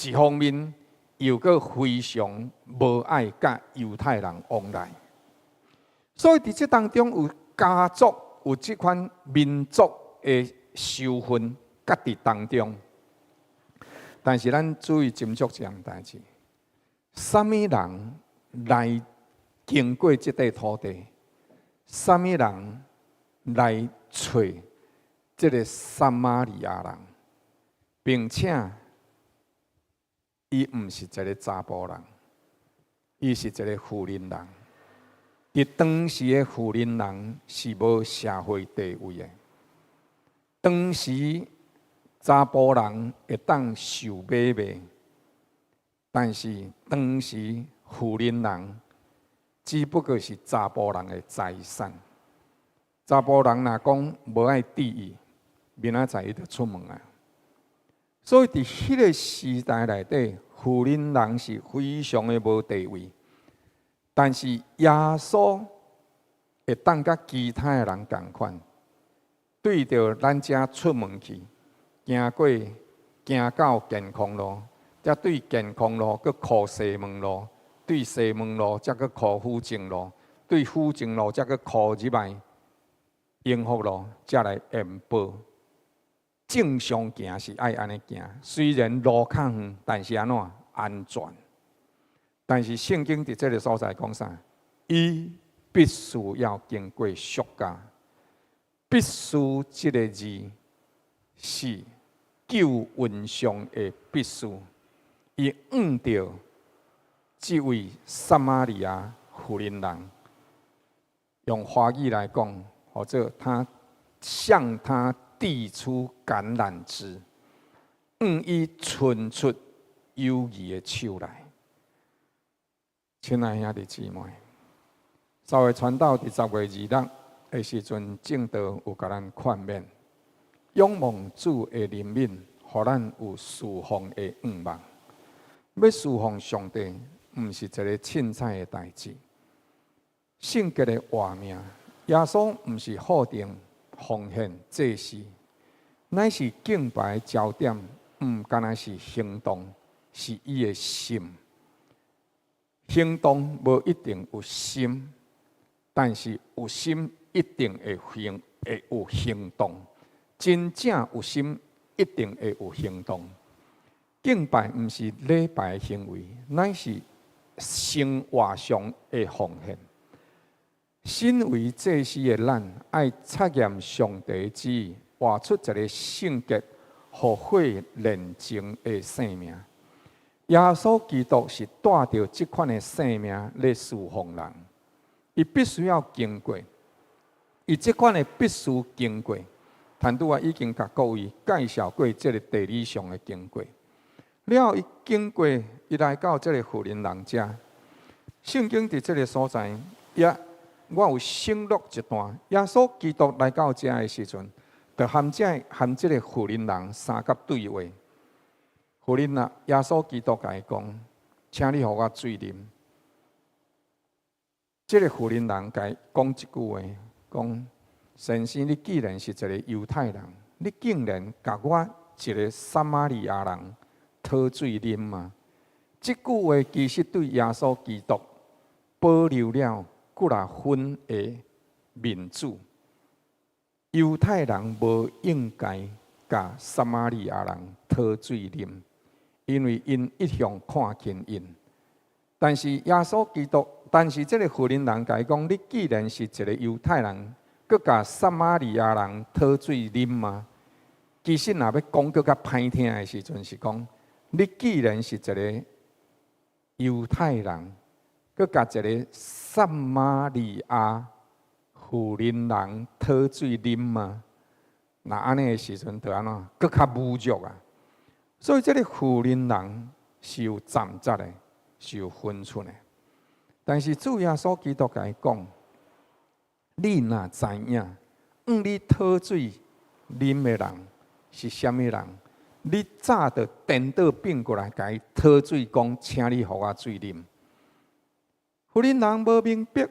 A: 一方面又閣非常無愛佮猶太人往來。所以佇這當中有家族有這款民族的仇恨，佮佇當中。但是咱注意斟酌這項代誌，啥物人來經過這塊土地？啥物人來揣這个撒瑪利亞人，並且伊毋是一个查埔人，伊是一个婦人人。佇當時的婦人人是無社會地位的，當時查埔人會當受買賣，但是當時婦人人只不過是查埔人的財產。查埔人若講無愛佇伊，明仔載伊就出門啊。所以佇彼个時代內底，婦人人是非常的無地位。但是耶穌會當佮其他的人仝款，對著咱遮出門去，行過行到健康路，才對健康路閣箍西門路，對西門路才閣箍府政路，對府政路才閣箍入來永福路，才來延寶。正常行是愛按呢行，雖然路較遠，但是按怎安全。但是聖經佇這个所在講啥？伊必須要經過贖價，必須這个字是救恩上的必須。伊向著這位撒瑪利亞婦人人，用華語來講，或者他向他遞出橄欖枝，向伊伸出友誼的手來。親愛兄弟姊妹，稍微傳道佇10月2日的時陣，證道有共咱勸勉，仰望主的憐憫，予咱有侍奉的願望。欲侍奉上帝，毋是一个凊彩的代誌。聖潔的活命，耶穌毋是好定奉獻祭司，乃是敬拜焦點，毋干焦是行動，是伊的心。行動無一定有心，但是有心一定會行，會有行動。真正有心，一定會有行動。敬拜毋是禮拜行為，乃是生活上的奉獻。身為祭司的咱，愛察驗上帝旨意，活出一个聖潔、合血煉淨的生命。耶穌基督是帶著這款的生命來侍奉人，伊必須要經過，伊這款的必須經過。陳拄仔已經共各位介紹過這个地理上的經過。了後，伊經過，伊來到這个婦人人遮。聖經佇這个所在，也我有省略一段。耶穌基督來到遮的時陣，就含這个婦人人相佮對話。婦人啊，耶穌基督共伊講：請你予我水啉。這个婦人人共伊講一句話，講：先生，你既然是一个猶太人，你竟然共我一个撒瑪利亞人討水啉嗎？這句話其實對耶穌基督保留了幾若分的面子。猶太人無應該共撒瑪利亞人討水啉，因為𪜶一向看輕𪜶。但是耶穌基督，但是這个婦人人共伊講：你既然是一个猶太人，閣共撒瑪利亞人討水啉嗎？其實若欲講閣較歹聽的時陣，是講你既然是一个猶太人，閣共一个撒瑪利亞婦人人討水啉嗎？若按呢的時陣，就按怎？閣較侮辱啊！所以這个婦人人是有站節的，是有分寸的。但是主耶穌基督共伊講：你若知影，向你討水啉的人是啥物人，你早就顛倒變過來，共伊討水，講，請你予我水啉。婦人人無明白，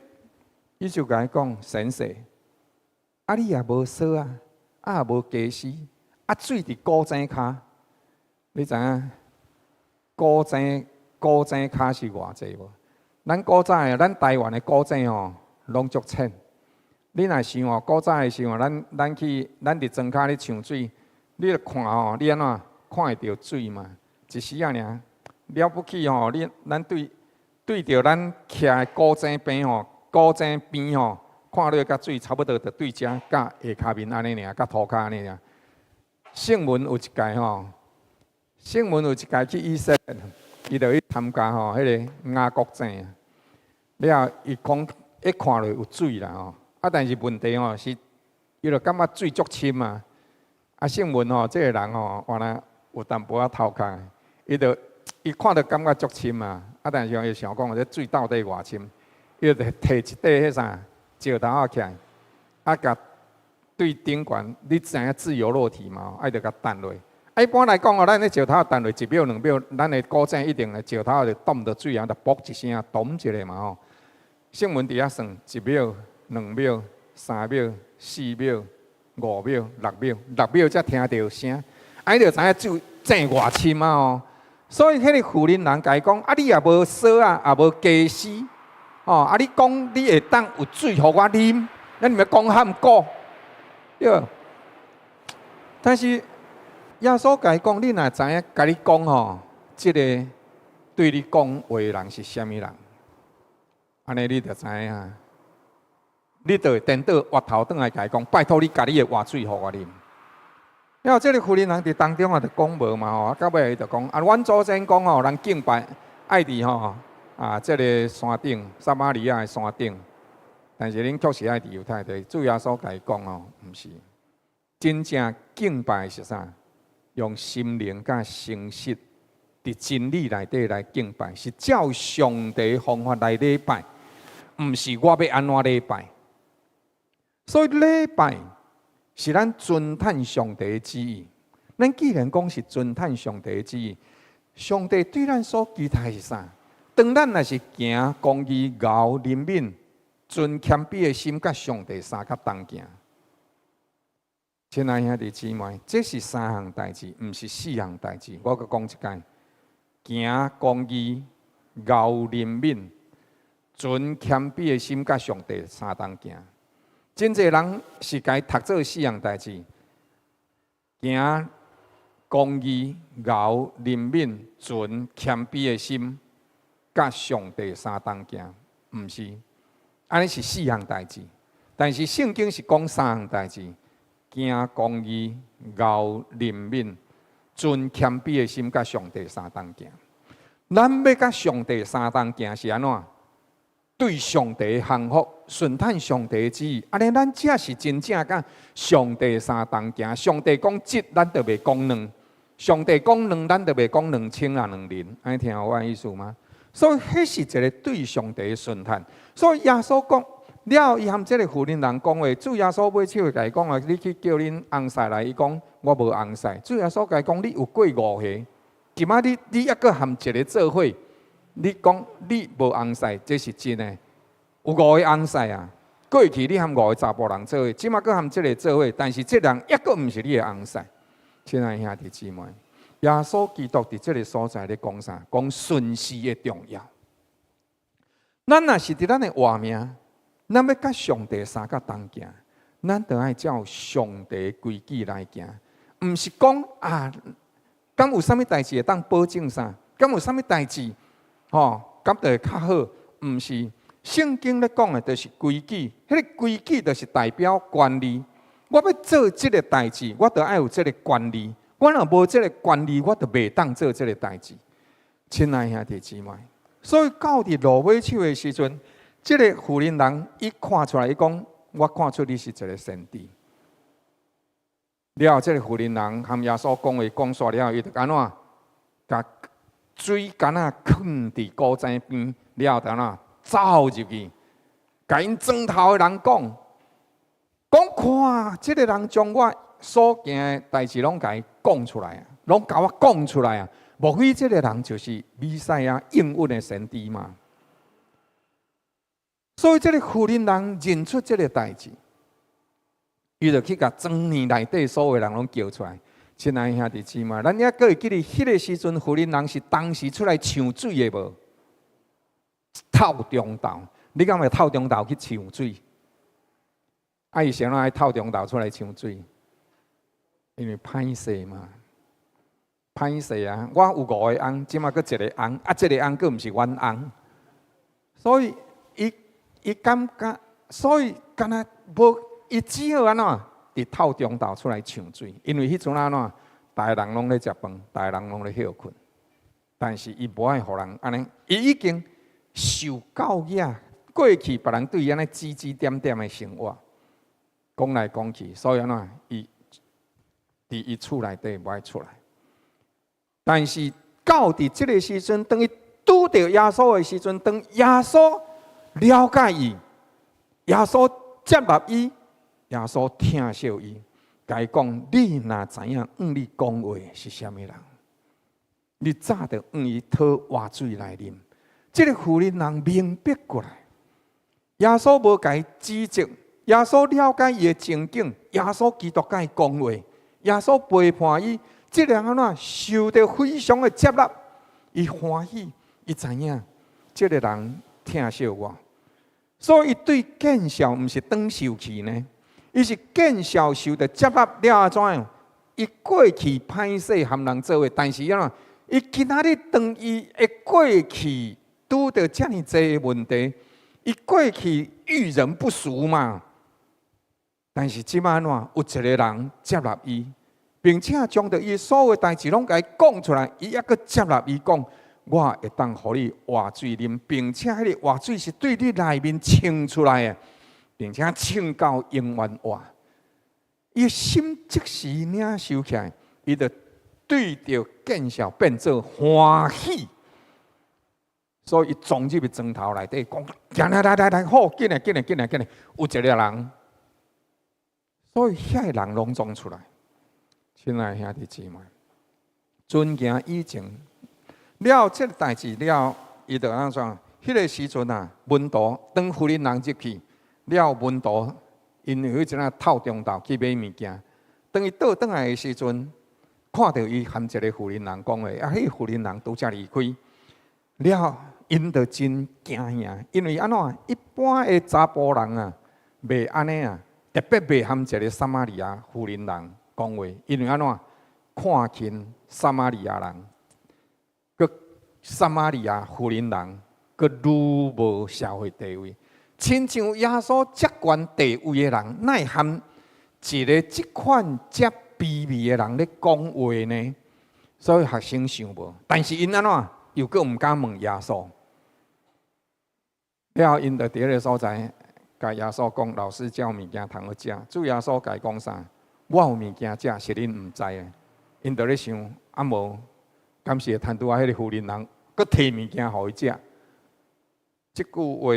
A: 伊就共伊講：先生，啊你也無索仔，啊也無家私，啊水佇古井跤，你知影古井跤是偌濟無？咱古早的，咱台灣的古井吼，攏足淺。你若想哦，古早的時候，咱佇莊跤咧搶水，你著看吼，你按怎看會著水嘛？一時仔爾，了不起吼，咱對著咱徛的古井邊吼，古井邊吼，看落佮水差不多，就對遮佮下跤面按呢爾，佮塗跤按呢爾。聖文有一屆吼，聖文有一屆去以色列，伊就去參加吼，彼个雅各井。了後，伊講一看落有水啦吼，啊，但是問題吼是，伊就感覺水足深啊。啊，聖文吼，這个人吼，原來有淡薄仔頭殼，伊就伊看著感覺足深啊。啊，但是伊想講，這水到底偌深？伊就提一塊彼啥石頭仔起來，啊，共對頂懸，你知影自由落體嘛？啊，伊就共擲落。啊，一般來講哦，咱彼石頭擲落一秒兩秒，咱的古井一定會石頭就擋著水啊，就卜一聲，咚一下嘛吼。聖文佇遐算一秒、兩秒、三秒、四秒、五秒、六秒，六秒才聽著聲。啊，伊就知影水井偌深啊吼。所以彼个婦人人共伊講：啊，你也無索仔，也無家私，哦，啊，你講你會當有水予我啉，咱毋欲講漢古，對。但是耶穌共伊講，你若知影，共你講吼，這个對你講話的人是啥物人？按呢你就知影，你就會顛倒回頭轉來共伊講，拜託你共你的活水予我啉。了後，這個婦人人佇當中啊，就講無嘛吼，啊，到尾伊就講啊，阮祖先講吼，人敬拜愛佇吼啊，這个山頂，撒瑪利亞的山頂，但是恁卻是愛佇猶太地。主耶穌共伊講吼，毋是，真正敬拜是啥？用心靈佮誠實，佇真理內底來敬拜，是照上帝方法來禮拜，毋是我欲按怎禮拜。所以禮拜是咱尊嘆上帝的旨意。咱既然講是尊嘆上帝的旨意，上帝對咱所期待是啥？當咱若是行公義、熬憐憫、存謙卑的心，佮上帝相佮同行。親愛兄弟姊妹，這是三項代誌，毋是四項代誌。我閣講一擺：行公義、熬憐憫、存謙卑的心，佮上帝相同行。真濟人是共伊讀做四項代誌：行公義、熬憐憫、存謙卑的心，佮上帝相同行，毋是，按呢是四項代誌。但是聖經是講三項代誌：行公義、熬憐憫、存謙卑的心，佮上帝相同行。咱欲佮上帝相同行是按怎？對上帝降服，順趁上帝的旨意，按呢咱才是真正佮上帝相同行。上帝講一，咱就袂講兩；上帝講兩，咱就袂講兩清啊兩仁。按呢聽有我的意思嗎？所以，彼是一个對上帝的順趁。所以耶穌講了，伊和這个婦人人講話，主耶穌尾手共伊講啊，你去叫恁翁婿來。伊講我無翁婿。主耶穌共伊講，你有過五个，這擺你你猶閣和一个做伙。你講你無翁婿，這是真的。有五个翁婿啊，過去你和五个查埔人做伙，這擺閣和這个做伙，但是這人猶閣毋是你的翁婿。親愛兄弟姊妹，耶穌基督佇這个所在咧講啥？講順序的重要。咱若是佇咱的活命，咱欲佮上帝相佮同行，咱就愛照上帝規矩來行，毋是講啊，敢有啥物代誌會當保證啥？敢有啥物代誌？吼，敢就會較好？毋是，聖經咧講的，就是規矩。彼个規矩就是代表權利。我欲做這个代誌，我就愛有這个權利。我若無這个權利，我就袂當做這个代誌。親愛兄弟姊妹，所以到佇路尾手的時陣，這个婦人人伊看出來，伊講：我看出你是一个先知。了後，這个婦人人和耶穌講話講煞了後，伊就按怎？共水甕仔囥佇古井邊，了後就按怎走入去，共𪜶庄頭的人講，講看，這个人將我所行的代誌攏共伊講出來啊，攏共我講出來啊！莫非這个人就是彌賽亞應允的先知嗎？所以這个婦人人認出這个代誌，伊就去共莊園內底所有人攏叫出來。親愛兄弟姊妹，咱猶閣會記得彼个時陣，婦人人是當時出來搶水的無？透中晝，你敢會透中晝去搶水？啊，伊啥物愛透中晝出來搶水？因為歹勢嘛，歹勢啊！我有五个翁，這擺閣一个翁，啊，這个翁閣毋是阮翁，所以伊伊感覺，所以敢若無，伊只好按怎？佇透中晝出來搶水，因為彼陣按怎，逐个人攏咧食飯，逐个人攏咧歇睏，但是伊無愛予人按呢，伊已經受教養，過去別人對伊按呢指指點點的生活，講來講去，所以按怎，伊佇伊厝內底無愛出來。但是到佇這个時陣，當伊拄著耶穌的時陣，當耶穌了解伊，耶穌接納伊。耶穌疼惜伊，共伊講：你若知影向你講話是啥物人，你早就向伊討活水來啉。這个婦人人明白過來，耶穌無共伊指責，耶穌了解伊的情景，耶穌基督共伊講話，耶穌陪伴伊，這个人按怎受著非常的接納，伊歡喜，伊知影這个人疼惜我，所以伊對見笑毋是轉受氣呢。伊是見笑受著接納了怎樣？伊過去歹勢和人做伙，但是按怎？伊今仔日當伊的過去拄著遮爾濟問題，伊過去遇人不淑嘛。但是這擺按怎？有一個人接納伊，並且將著伊所有代誌攏共伊講出來，伊猶閣接納伊講：我會當予你活水啉，並且彼个活水是對你內面衝出來的，並且衝到永遠活。伊心即時領受起來，伊就對著見笑變做歡喜，所以伊衝入去莊頭內底講：來來來來，好，緊來緊來緊來緊來，有一個人，所以遐个人攏總出來。親愛兄弟姊妹，尊行以前了這个代誌了，伊就按怎？彼个時陣啊，門徒當婦人入去了，門徒𪜶彼陣啊透中晝去買物件，當伊倒轉來的時陣，看著伊和一个婦人講話，啊，彼个婦人拄才離開了，𪜶就真驚嚇，因為按怎？一般的查埔人啊，袂按呢啊，特別袂和一个撒瑪利亞婦人講話，因為按怎？看輕撒瑪利亞人，閣撒瑪利亞婦人，閣愈無社會地位，親像耶穌這懸地位的人，哪會和一个這款遮卑微的人咧講話呢？所以學生想無，但是𪜶按怎？又閣毋敢問耶穌。了後，𪜶就佇彼个所在，共耶穌講：老師遮有物件通好食。主耶穌共伊講啥？我有物件食，是恁毋知的。𪜶就咧想，啊無，敢是會趁拄仔彼个婦人，閣提物件予伊食？這句話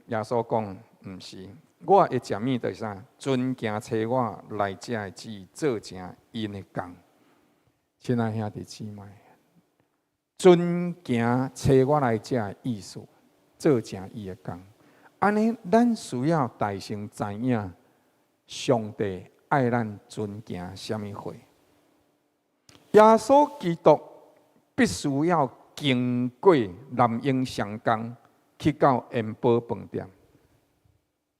A: 耶穌講，毋是，我會食物就是啥？遵行差我來遮的旨意，做成𪜶的工。親愛兄弟姊妹，遵行差我來遮的意思，做成伊的工。按呢，咱需要大先知影，上帝愛咱遵行啥物貨。耶穌基督必須要經過南湧雙江去到延寶飯店，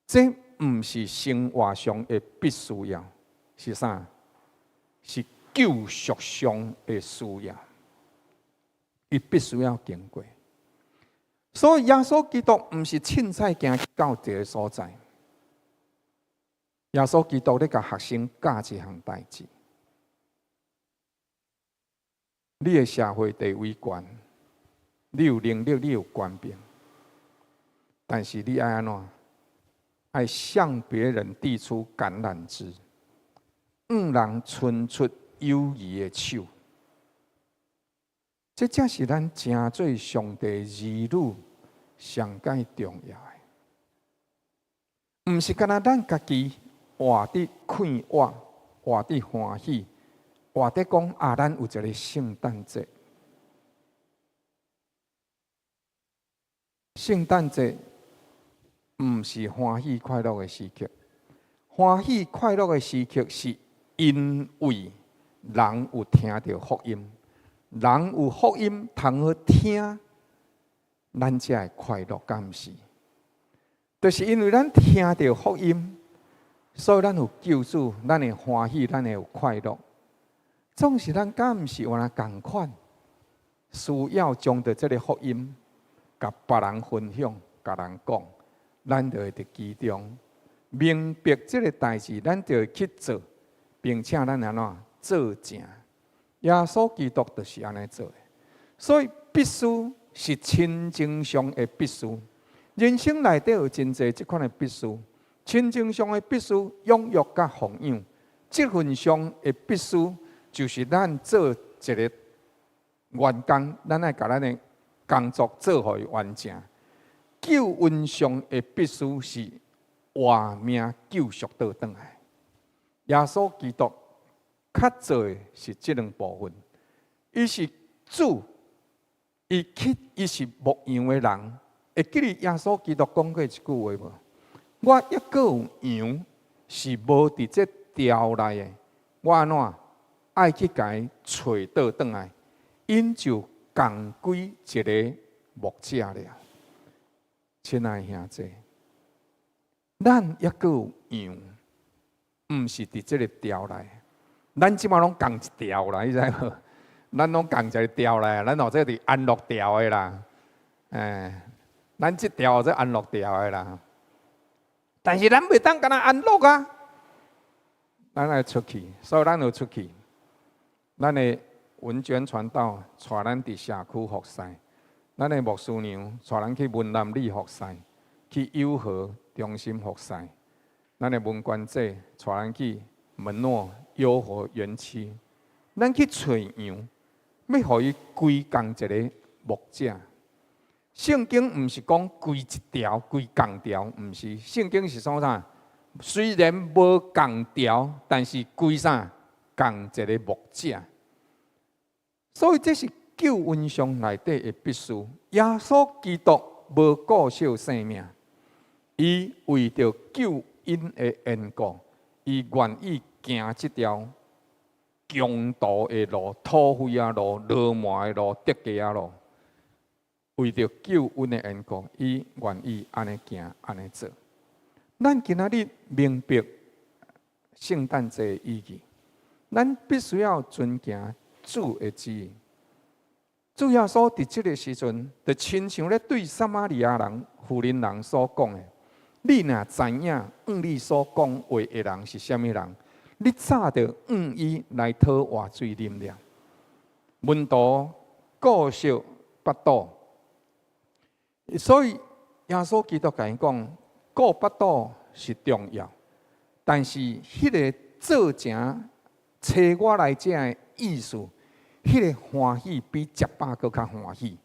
A: 這毋是生活上的必須要，是啥？是救贖上的需要，伊必須要經過。所以耶穌基督毋是凊彩行到一个所在，耶穌基督咧共學生教一項代誌。你的社會地位懸，你有能力，你有權柄，但是你愛按怎？愛向別人遞出橄欖枝，向人伸出友誼的手。這才是咱成做上帝兒女上蓋重要的。毋是干焦咱家己活佇快活，活佇歡喜，活佇講啊，咱有一個聖誕節。聖誕節毋是歡喜快樂的時刻，歡喜快樂的時刻是因為人有聽著福音，人有福音通好聽，咱才會快樂，敢毋是？就是因為咱聽著福音，所以咱有救主，咱會歡喜，咱會有快樂。總是咱敢毋是原來仝款，需要將著這个福音，共別人分享，共人講，咱就會佇其中明白這个代誌，咱就會去做，並且咱按怎做成？耶穌基督就是按呢做的，所以必須是親情上的必須。人生內底有真濟這款的必須，親情上的必須養育佮奉養，職份上的必須就是咱做一个員工，咱愛共咱的工作做予伊完成。救恩上的必須是活命救贖倒轉來。耶穌基督較做的是這兩部分，伊是主，伊去伊是牧羊的人。會記得耶穌基督講過一句話無？我猶閣有羊是無佇這牢內的，我按怎愛去共伊揣倒轉來？𪜶就仝歸一个牧者了。親愛兄弟，咱猶閣有羊，毋是佇這个牢內。咱這馬攏仝一牢啦，你知無？咱攏仝一个調來，咱號做佇安樂調的啦，欸，咱這調號做安樂調的啦。但是咱袂當干焦安樂啊，咱愛出去，所以咱有出去。咱的文娟傳道帶咱佇社區服侍，咱的牧師娘帶咱去文南里服侍，去友和中心服侍。咱的文官姐帶咱去門諾優和園區，咱去揣羊，欲予伊歸仝一个牧者。聖經毋是講歸一條、歸仝條，毋是。聖經是創啥？雖然無仝條，但是歸啥？仝一个牧者。所以這是救恩上內底的必須。耶穌基督無顧惜性命，伊為著救恩的緣故，伊願意行這條強盜的路、土匪仔路、流氓的路、竹雞仔路，為著救恩的緣故，伊願意按呢行、按呢做。咱今仔日明白聖誕節的意義，咱必須要遵行主的旨意。主耶穌佇這个時陣，就親像咧對撒瑪利亞人、婦人人所講的：你若知影向你所講話的人是啥物人，你早就向伊來討活水啉了。門徒顧惜腹肚，所以耶穌基督共𪜶講，顧腹肚是重要，但是彼个做成揣我來遮的意思，彼个歡喜比食飽閣較歡喜。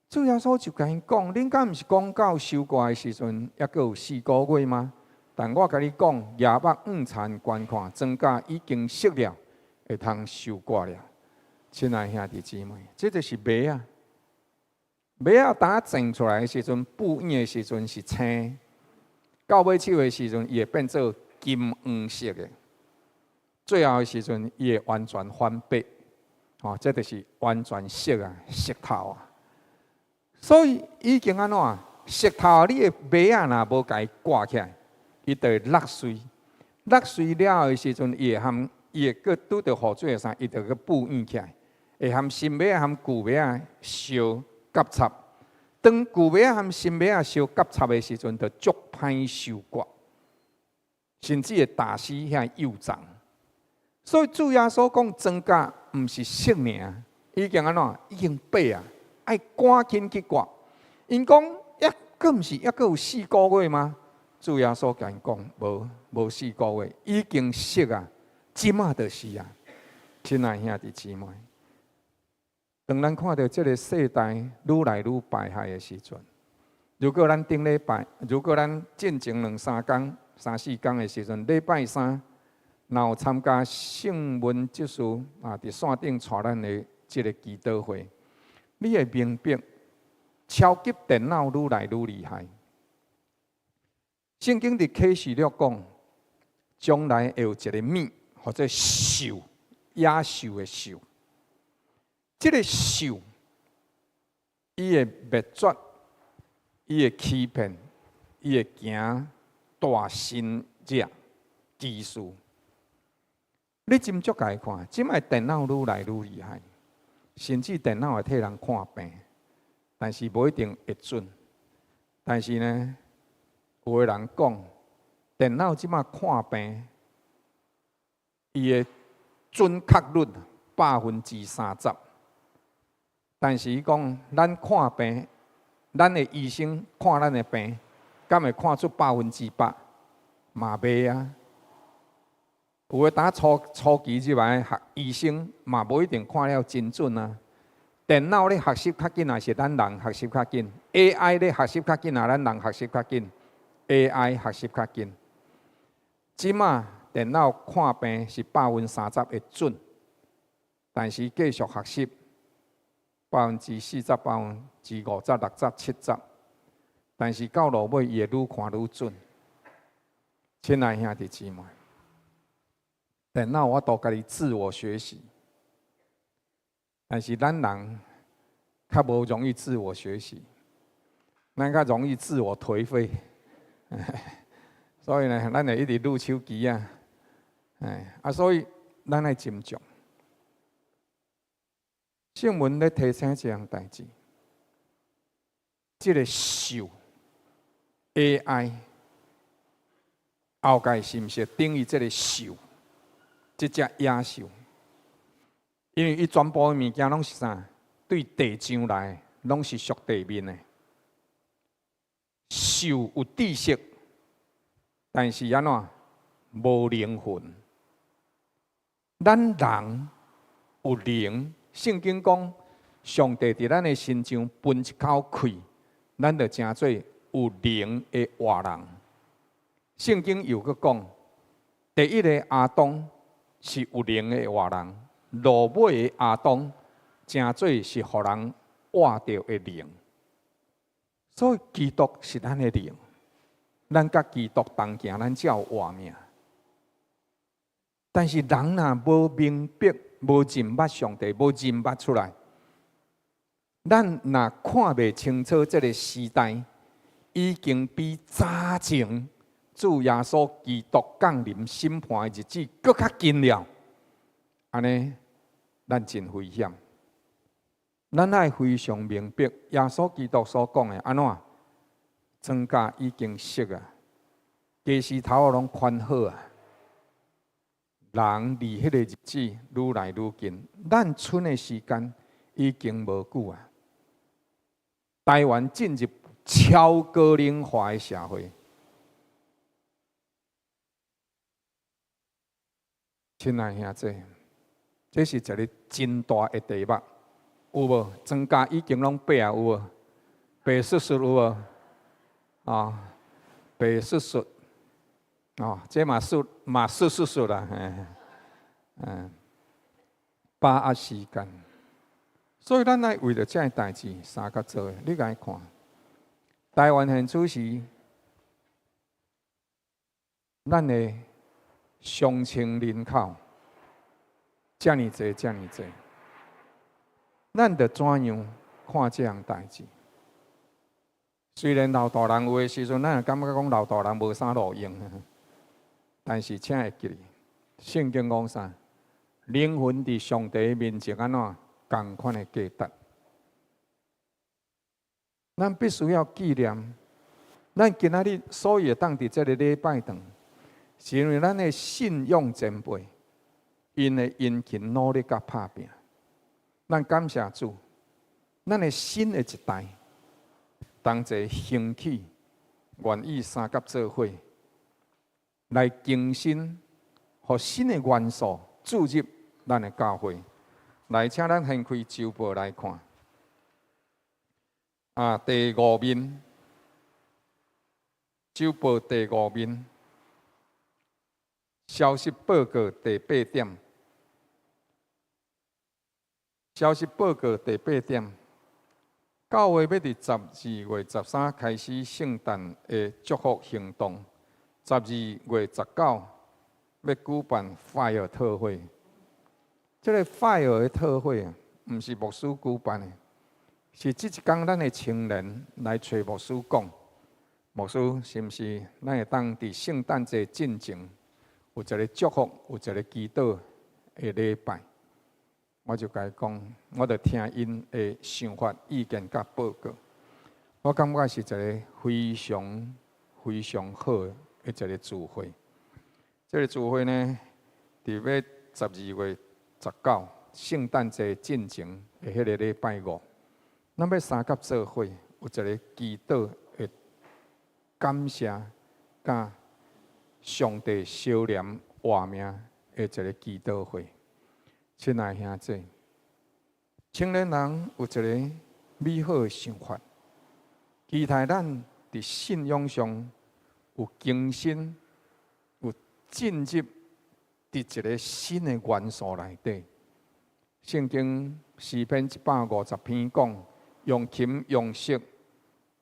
A: 主耶穌就共𪜶講：恁敢毋是講到收割的時陣，猶閣有四個月嗎？但我共你講，舉目向田觀看，莊稼已經熟了，會通收割了。親愛兄弟姊妹，這就是麥仔。麥仔當種出來的時陣，布湧的時陣是青，到尾手的時陣，伊會變做金黃色的。最後的時陣，伊會完全反白。哦，這就是完全熟啊，熟透啊。所以已經按怎熟透，你的麥仔若無共伊割起來，伊就會落穗。落穗了後的時陣，伊會含伊會閣拄著雨水的時，伊就閣布湧起來，會含新麥仔含舊麥仔相夾插。當舊麥仔含新麥仔相夾插的時陣，就足歹收割，甚至會打死遐幼叢。所以主耶穌講莊稼毋是熟爾，已經按怎？已經白啊！愛趕緊去割。𪜶講，猶閣毋是猶閣有四個月嗎？主耶穌共𪜶講，無無四個月，已經熟啊！這馬就是啊！親愛兄弟姊妹，當咱看著這个世代愈來愈敗壞的時陣，如果咱頂禮拜，如果咱進前兩三工、三四工的時陣，禮拜三若有參加聖文執事啊，佇線頂帶咱的這个祈禱會，你會明白，超級電腦愈來愈厲害。聖經佇啟示錄講，將來會有一个物，號做獸，野獸的獸。這个獸，伊會滅絕，伊會欺騙，伊會行大神蹟奇事。你斟酌共伊看，這擺電腦愈來愈厲害，甚至電腦會替人看病，但是無一定會準。但是呢，有的人講，電腦這擺看病，伊的準確率30%。但是伊講，咱看病，咱的醫生看咱的病，敢會看出100%？嘛袂啊。有的當初初期入來學醫生，嘛無一定看了真準啊。電腦咧學習較緊，還是咱人學習較緊？AI 咧學習較緊，還是咱人學習較緊？AI 學習較緊。這馬電腦看病是30%會準，但是繼續學習40%、50%、60、70，但是到落尾伊會愈看愈準。親愛兄弟姊妹，電腦有法度家己自我學習，但是咱人較無容易自我學習，咱較容易自我頹廢。所以呢，咱會一直擼手機啊，哎啊，所以咱愛斟酌。聖文咧提醒這項代誌，這个獸 AI 後蓋是毋是等於這个獸？這隻野獸，因為伊全部的物件攏是啥？對地上來，攏是屬地面的。獸有知識，但是按怎無靈魂？咱人有靈，聖經講，上帝佇咱的身上噴一口氣，咱就成做有靈的活人。聖經又閣講，第一个亞當是有靈的活人，落尾的亞當成做是予人活著的靈。所以基督是咱的靈，咱佮基督同行，咱才有活命。但是人若無明白、無認捌上帝、無認捌出來，咱若看袂清楚這个時代已經比早前主耶穌基督降臨審判的日子閣較近了，按呢，咱真危險。咱愛非常明白耶穌基督所講的按怎，莊稼已經熟啊，家私頭攏寬好啊。人離彼个日子愈來愈近，咱賰的時間已經無久啊。台灣進入超高齡化的社會，親愛兄弟，這是一个真大的題目，有無？莊稼已經攏白啊，有無？白雪雪有無？啊，白雪雪。哦，這嘛雪嘛雪雪雪啦，嘿，把握時間。所以咱愛為著這个代誌相佮做的，你共伊看，台灣現此時，咱的雙親人口遮爾濟，遮爾濟，咱著怎樣看這項代誌？雖然老大人有的時陣，咱會感覺講老大人無啥路用，但是請會記得，聖經講啥？靈魂佇上帝面前按怎仝款的價值？咱必須要紀念，咱今仔日所以會當佇這个禮拜堂，是因為咱的信仰前輩，𪜶的殷勤努力佮拍拚。咱感謝主，咱的新的一代同齊興起，願意相佮做伙來更新，予新的元素注入咱的教會。來，請咱掀開週報來看。啊，第五面，週報第五面，消息報告第八點。消息報告第八點，教會欲佇12月13開始聖誕的祝福行動，12月19欲舉辦 Fire 特會。這个 Fire 的特會啊，毋是牧師舉辦的，是這一工咱的青年來揣牧師講，牧師是毋是咱會當佇聖誕節進前有一个祝福，有一个祈禱的禮拜？我就共伊講，我就聽𪜶的想法、意見佮報告。我感覺是一个非常非常好的一个聚會。這个聚會呢，佇欲12月19聖誕節進前的彼个禮拜五，咱欲相佮做伙，有一个祈禱的感謝，佮上帝相連活命的一个祈禱會。親愛兄弟，青年人有一个美好的想法，期待咱佇信仰上有更新，有進入佇一个新的元素內底。聖經詩篇150篇講，用琴用瑟，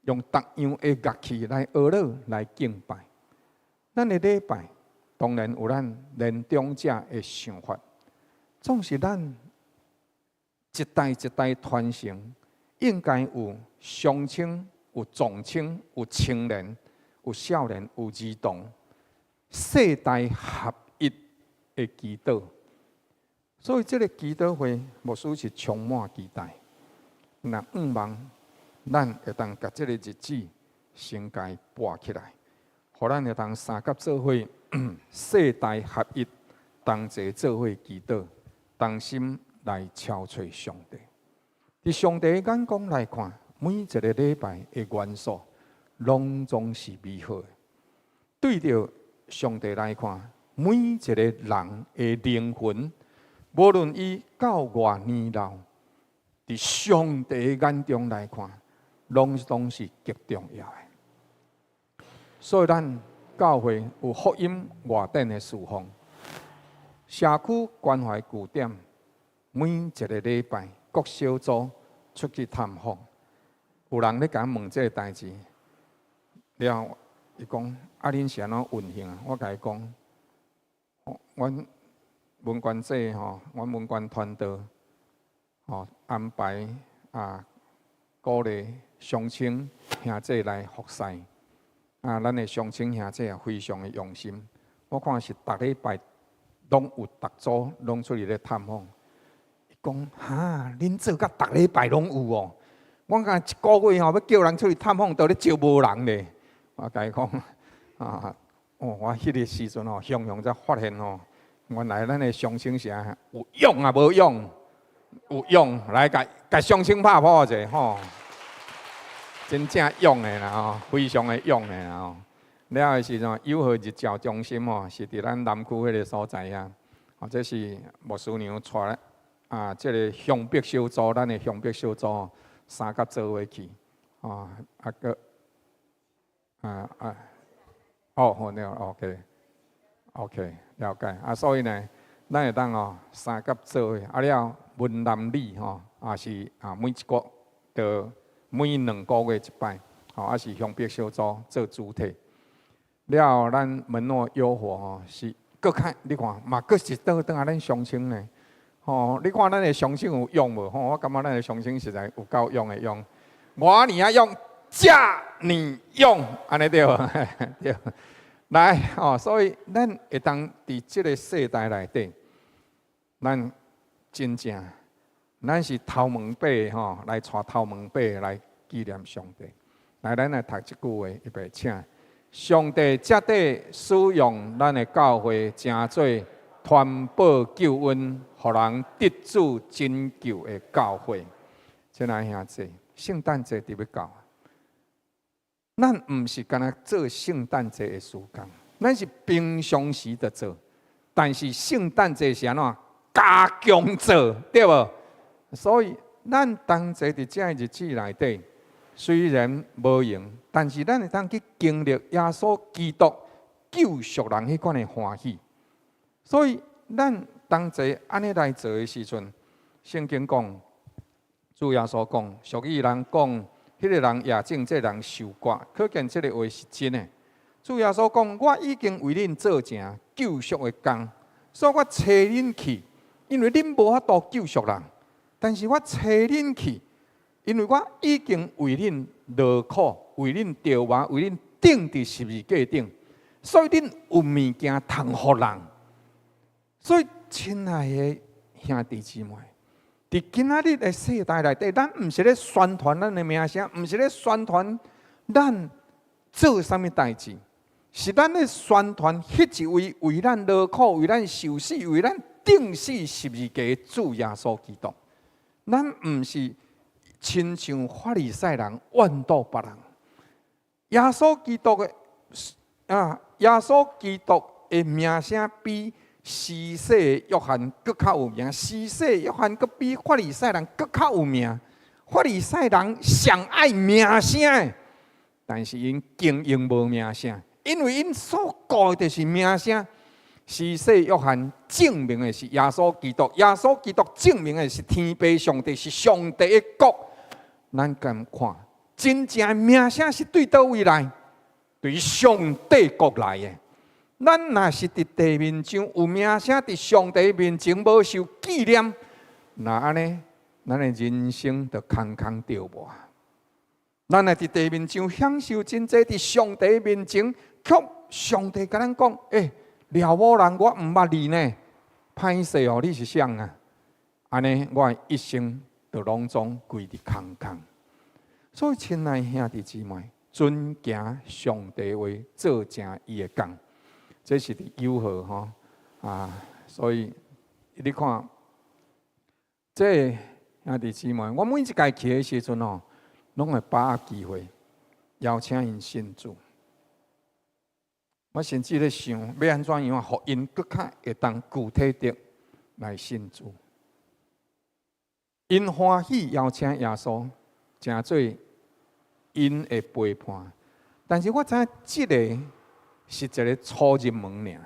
A: 用逐樣的樂器來學樂來敬拜。咱的禮拜當然有咱年長者的想法。總是咱一代一代傳承，應該有鄉親、有壯青、有青年、有少年、有兒童，世代合一的祈禱。所以這个祈禱會，牧師是充滿期待。若向望咱會當共這个日子先共伊跋起來，予咱會當三甲做伙，世代合一，同齊做伙祈禱，同心來朝揣上帝。佇上帝的眼光來看，每一個禮拜的元素，攏總是美好的。對著上帝來看，每一個人的靈魂，無論伊到偌年老，佇上帝的眼中來看，攏總是極重要的。所以，咱教會有福音外展的事奉，社區關懷據點，每一個禮拜各小組出去探訪。有人咧共我問這个代誌，了伊講：啊，恁是按怎運行啊？我共伊講，阮文官姐吼，阮文官團隊吼安排啊，鼓勵鄉親兄弟來服侍。啊，咱的鄉親兄弟也非常的用心。我看是逐禮拜攏有逐組攏出去咧探訪。伊講：哈，恁做甲逐禮拜攏有哦？我講一個月吼，欲叫人出去探訪，都咧招無人咧。我共伊講，啊，哦，我彼个時陣吼，雄雄才發現吼，原來咱的鄉親是有勇啊，無勇，有勇，來共共鄉親拍鼓者吼，真正勇的啦吼，非常的勇的啦吼。了的時陣，友好日照中心吼，是佇咱南區彼个所在遐，哦，這是牧師娘帶啊，這个鄉北小組，咱的鄉北小組三甲做伙去，啊，啊閣。啊啊，哦，好了，OK，OK，了解。啊，所以呢，咱會當哦三甲做伙，啊了，文南里吼，也是啊，每一個就每兩個月一擺，吼，啊是鄉北小組做主體。了後，咱門諾優活吼是閣較，你看嘛，閣是倒轉來咱鄉親呢。吼，你看咱的鄉親有勇無？吼，我感覺咱的鄉親實在有夠勇的勇。偌爾仔勇，遮爾勇，按呢對無？對。來哦，所以咱會當佇這个世代內底，咱真正，咱是頭毛白吼，來帶頭毛白來紀念上帝。來，咱來讀這句話，預備，請。上帝這底使用咱的教會，成做傳報救恩，予人得主拯救的教會。親愛兄弟，聖誕節佇欲到。咱毋是干焦做聖誕節的事工，咱是平常時就做。但是聖誕節是按怎加強做，對無？所以咱同齊佇這个日子內底，雖然無閒，但是咱會當去經歷耶穌基督救贖人彼款的歡喜。所以咱同齊按呢來做的時陣，聖經講，主耶穌講，俗語人講，彼个人也種，這个人收割，可見這个話是真的。主耶穌講，我已經為恁做成救贖的工，所以我差恁去，因為恁無法度救贖人，但是我差恁去，因為我已經為恁勞苦，為恁著磨，為恁釘佇十字架頂，所以恁有物件通予人。所以，親愛的兄弟姊妹，佇今仔日的世代內底，咱毋是咧宣傳咱的名聲，毋是咧宣傳咱做啥物代誌，是咱咧宣傳彼一位為咱勞苦、為咱受死、為咱釘死十字架的主耶穌基督。咱毋是親像法利賽人怨妒別人。耶穌基督的啊，耶穌基督的名聲比施洗約翰閣較有名，施洗約翰閣比法利賽人閣較有名。法利賽人上愛名聲的，但是𪜶經營無名聲，因為𪜶所顧的就是名聲。施洗約翰證明的是耶穌基督，耶穌基督證明的是天父上帝，是上帝的國。咱敢看，真正的名聲是對佗位來？對上帝國來的。咱若是佇地面上有名聲，佇上帝面前無受紀念，若按呢，咱的人生就空空著無。咱若佇地面上享受真濟，佇上帝面前，卻上帝共咱講：欸，掠某人，我毋捌你呢。歹勢哦，你是誰啊？按呢，我一生就攏總規佇空空。所以，親愛兄弟姊妹，遵行上帝話，做成伊的工，這是佇友好吼啊！所以你看，這兄弟姊妹，我每一屆去的時陣吼，攏會把握機會邀請𪜶信主。我甚至咧想，欲按怎樣，予𪜶閣較會當具體的來信主。𪜶歡喜邀請耶穌，成做𪜶的陪伴。但是我知影這个是一个初入門爾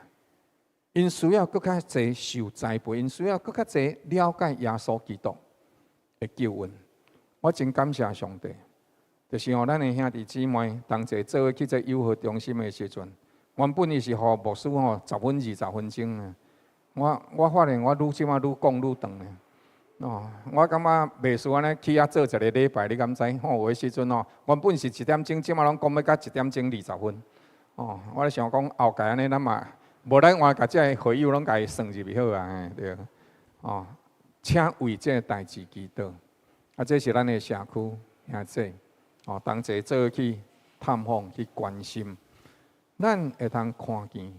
A: ，𪜶需要閣較濟受栽培，𪜶需要閣較濟了解耶穌基督的救恩。我真感謝上帝，就是吼，咱的兄弟姊妹同齊做伙去這友好中心的時陣，原本伊是予牧師吼10分20分鐘啊，我發現我愈這馬愈講愈長咧。哦，我感覺袂輸按呢去遐做一个禮拜，你敢知？吼，有的時陣吼，原本是一點鐘，這馬攏講欲到1點鐘20分。哦，我咧想講後蓋按呢，咱嘛無咱換共這个會友攏共伊算入去好啊，對。哦，請為這个代誌祈禱。啊，這是咱的社區兄弟，哦，同齊做伙去探訪、去關心，咱會通看見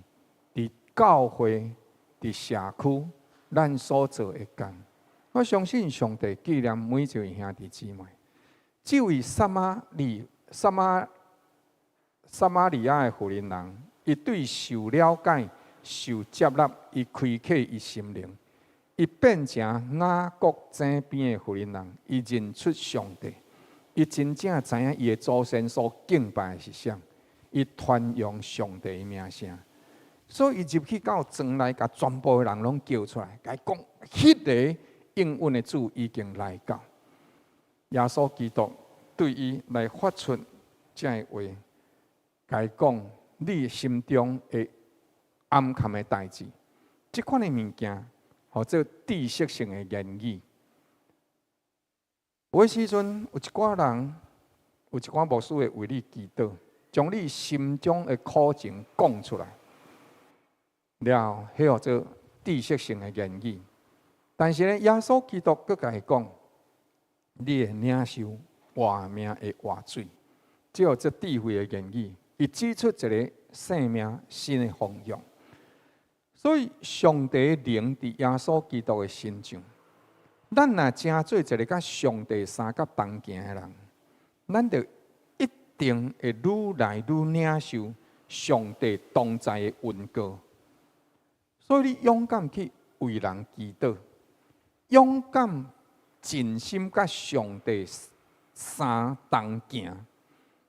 A: 佇教會、佇社區，咱所做的工。我相信上帝紀念每一位兄弟姊妹。這位撒瑪利亞的婦人人，伊對受了解、受接納，伊開啟伊心靈，伊變成雅各井邊的婦人人，伊認出上帝，伊真正知影伊的祖先所敬拜的是啥，伊傳揚上帝的名聲，所以伊入去到庄內，共全部的人攏叫出來，共伊講，彼个應允的主已經來到，耶穌基督對伊來發出這个話，共伊講你心中的暗崁的代誌，這款的物件，號做知識性的言語。有的時陣，有一寡人，有一寡牧師會為你祈禱，將你心中的苦情講出來，了後，彼號做知識性的言語。但是呢，耶穌基督閣共伊講，你會領受活命的活水，這號做智慧的言語，伊指出一个生命新的方向。所以，上帝的靈佇耶穌基督的身上，咱若成做一个佮上帝相佮同行的人，咱就一定會愈來愈領受上帝同在的恩膏。所以，你勇敢去為人祈禱，勇敢盡心佮上帝相同行，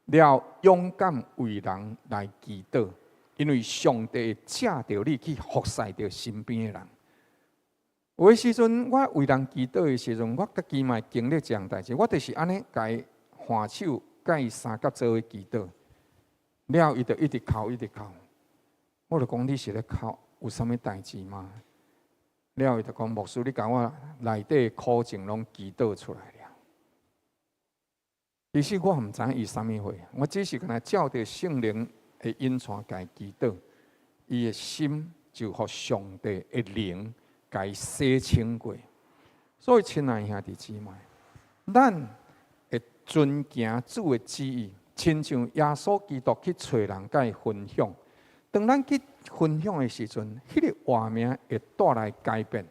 A: 了勇敢為人來祈禱，因為上帝會藉著你去服侍著身邊的人。有的時陣，我為人祈禱的時陣，我家己嘛會經歷這項代誌，我就是按呢，共伊挽手，佮伊相佮做伙祈禱，了伊就一直哭，一直哭。我就講你是咧哭，有啥物代誌嗎？了伊就講牧師，你共我內底苦情攏祈禱出來了。其實我毋知影伊啥物貨，我只是干焦照著聖靈的引帶共伊祈禱，伊的心就予上帝的靈共伊洗清過。所以，親愛兄弟姊妹，咱會遵行主的旨意，親像耶穌基督去揣人共伊分享。當咱去分享的時陣，彼个活命會帶來改變。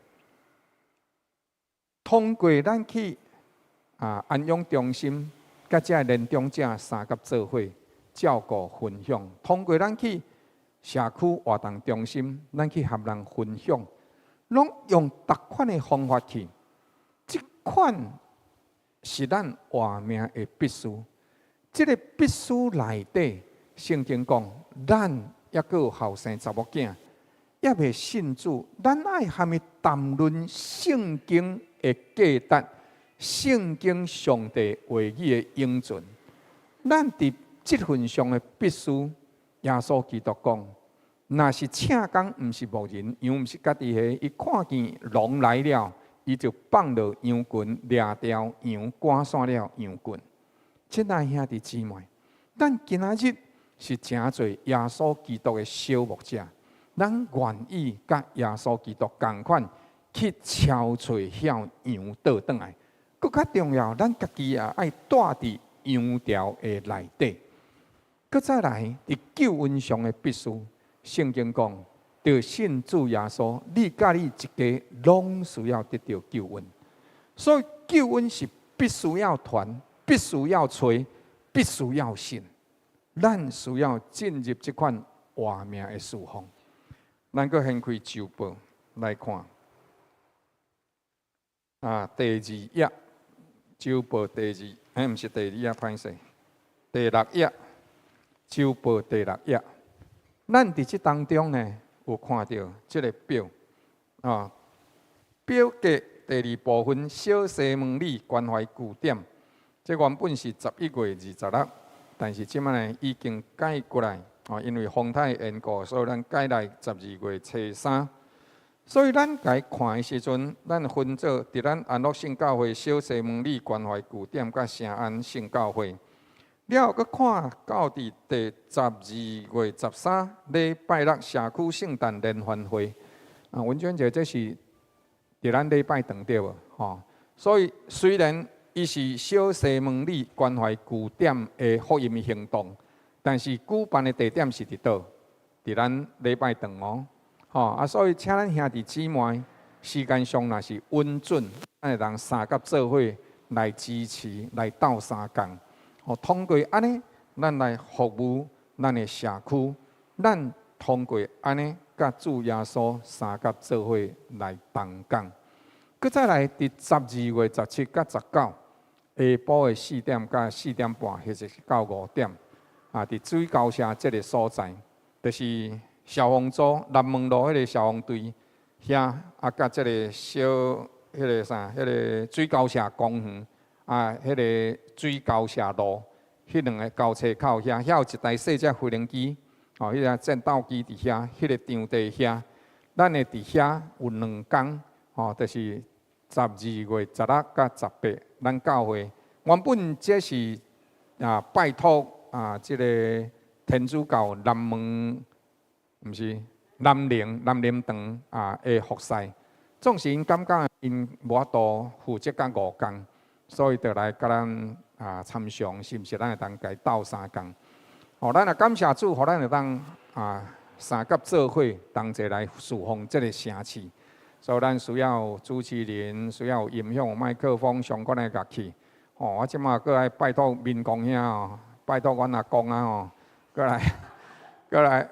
A: 通過咱去安養中心，佮這年長者相佮做伙照顧分享；通過咱去社區活動中心，咱去和人分享，攏用逐款的方法去。這款是咱活命的必須。這个必須內底，聖經講，咱猶閣有後生查某囝，猶未信主，咱愛和伊談論聖經的價值，聖經上帝話語的永存。咱佇這份上的必須，耶穌基督講，若是請工毋是牧人，羊毋是家己的，伊看見狼來了，伊就放落羊群，掠著羊，趕散了羊群。親愛兄弟姊妹，咱今仔日是成做耶穌基督的小牧者，咱願意佮耶穌基督仝款去朝揣遐羊倒轉來。閣較重要，咱家己也愛蹛佇羊牢的內底。閣再來，佇救恩上的必須，聖經講，著信主耶穌，你佮你一家攏需要得著救恩。所以救恩是必須要傳，必須要揣，必須要信。咱需要進入這款活命的侍奉。咱閣掀開周報來看，啊，第二頁，周報第二，欸，毋是第二頁，歹勢，第六頁，周報第六頁。咱佇這當中呢，有看著這个表，啊，表格第二部分小西門里關懷據點，這原本是11月26。但是這擺呢已經改過來，哦，因為風颱緣故，所以咱改來12月初三。所以咱共伊看的時陣，咱分做佇咱安樂聖教會小西門里關懷據點佮聖安聖教會。了後閣看到佇第12月13禮拜六社區聖誕聯歡會。啊，文娟姐，這是佇咱禮拜堂對無？吼，所以雖然伊是小西門里關懷據點的福音行動，但是舉辦的地點是佇佗？佇咱禮拜堂哦，吼啊！所以請咱兄弟姊妹時間上若是允准，咱會當相佮做伙來支持，來鬥相共。吼，通過按呢，咱來服務咱的社區，咱通過按呢，佮主耶穌相佮做伙來同工。閣再來，佇12月17佮19。下晡的4點到4點半，或者是到5點，啊，佇水溝社這个所在，就是消防組南門路彼个消防隊遐，啊，佮這个小彼个啥，彼个水溝社公園，啊，彼个水溝社路，彼兩个交叉口遐，遐有一台細隻飛行機，哦，彼个戰鬥機佇遐，彼个場地遐，咱會佇遐有兩工，吼，就是12月16佮18，咱教會原本這是啊拜託啊，這个天主教南門，毋是南寧南寧堂啊的服侍，總是𪜶感覺𪜶無法度負責甲五工，所以就來佮咱啊參詳，是毋是咱會當共伊鬥相共？哦，咱也感謝主，予咱會當啊相佮做伙同齊來侍奉這个城市。所以咱需要主持人，需要音響、麥克風相關的樂器。吼，我這馬閣愛拜託民工兄哦，拜託阮阿公啊吼，閣來、閣來、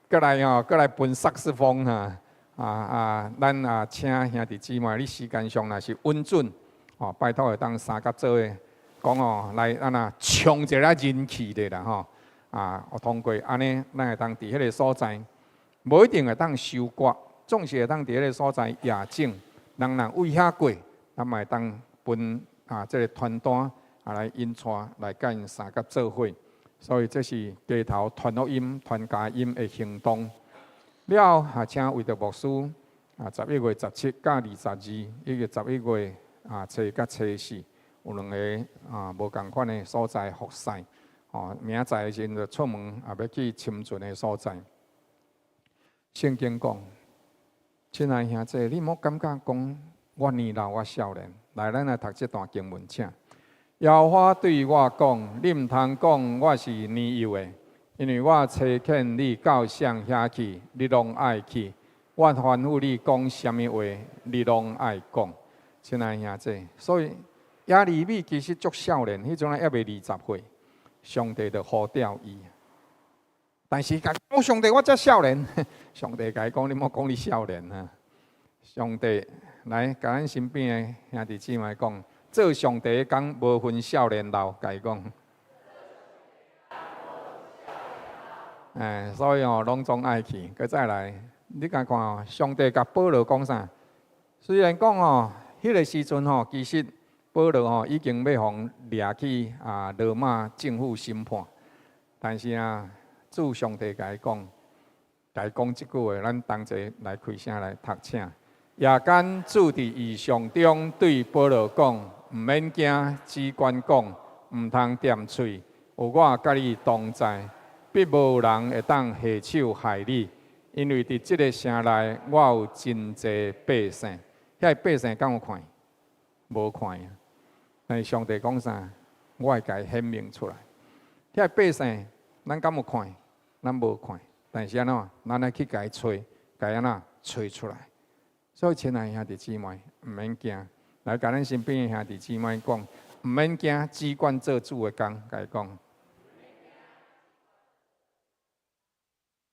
A: 閣來吼，閣來分薩克斯風哈。啊啊，咱啊請兄弟姊妹，你時間上若是允准，吼，拜託會當相佮做伙，講哦，來按怎衝一下人氣的啦吼。啊，我通過按呢，咱會當佇彼个所在，無一定會當收割。總是會當佇彼个所在野種，人若為遐過，咱嘛會當分啊，這个傳單啊來引帶來佮𪜶相佮做伙，所以這是街頭傳福音、傳佳音的行動。了後，啊，請維德牧師啊，11月17佮22，以及十一月啊初佮初四，有兩个啊無仝款的所在服侍。哦，明仔載的時陣就出門啊，欲去深圳的所在。聖經講。親愛兄弟，你莫感覺講我年老，我少年。來，咱來讀這段經文，請。耶和華對我講：你毋通講我是年幼的，因為我差遣你到啥遐去，你攏愛去。我吩咐你講啥物話，你攏愛講。親愛兄弟，所以耶利米其實足少年，彼陣猶未20歲，上帝就呼召伊。但是共講上帝，我遮少年，上帝共伊講，你莫講你少年啊！上帝來，共咱身邊的兄弟姊妹講，做上帝的工無分少年老，共伊講。哎，所以哦，攏總愛去。閣再來，你共看哦，上帝共保羅講啥？雖然講哦，彼个時陣吼，其實保羅吼已經欲予掠去啊羅馬政府審判，但是啊，主上帝共伊講，共伊講這句話，咱同齊來開聲來讀，請。夜間主佇異象中對保羅講：毋免驚，只管講，毋通恬喙，有我佮你同在，必無人會當下手害你，因為佇這个城內，我有真濟百姓，遐百姓敢有看？無看啊！但是上帝講啥？我會共伊顯明出來。遐百姓，咱敢有看？咱無看。但是按怎？咱愛去共伊揣，共伊按怎揣出來？所以，親愛兄弟姊妹，毋免驚。來，共咱身邊的兄弟姊妹講，毋免驚，只管做主的工，共伊講。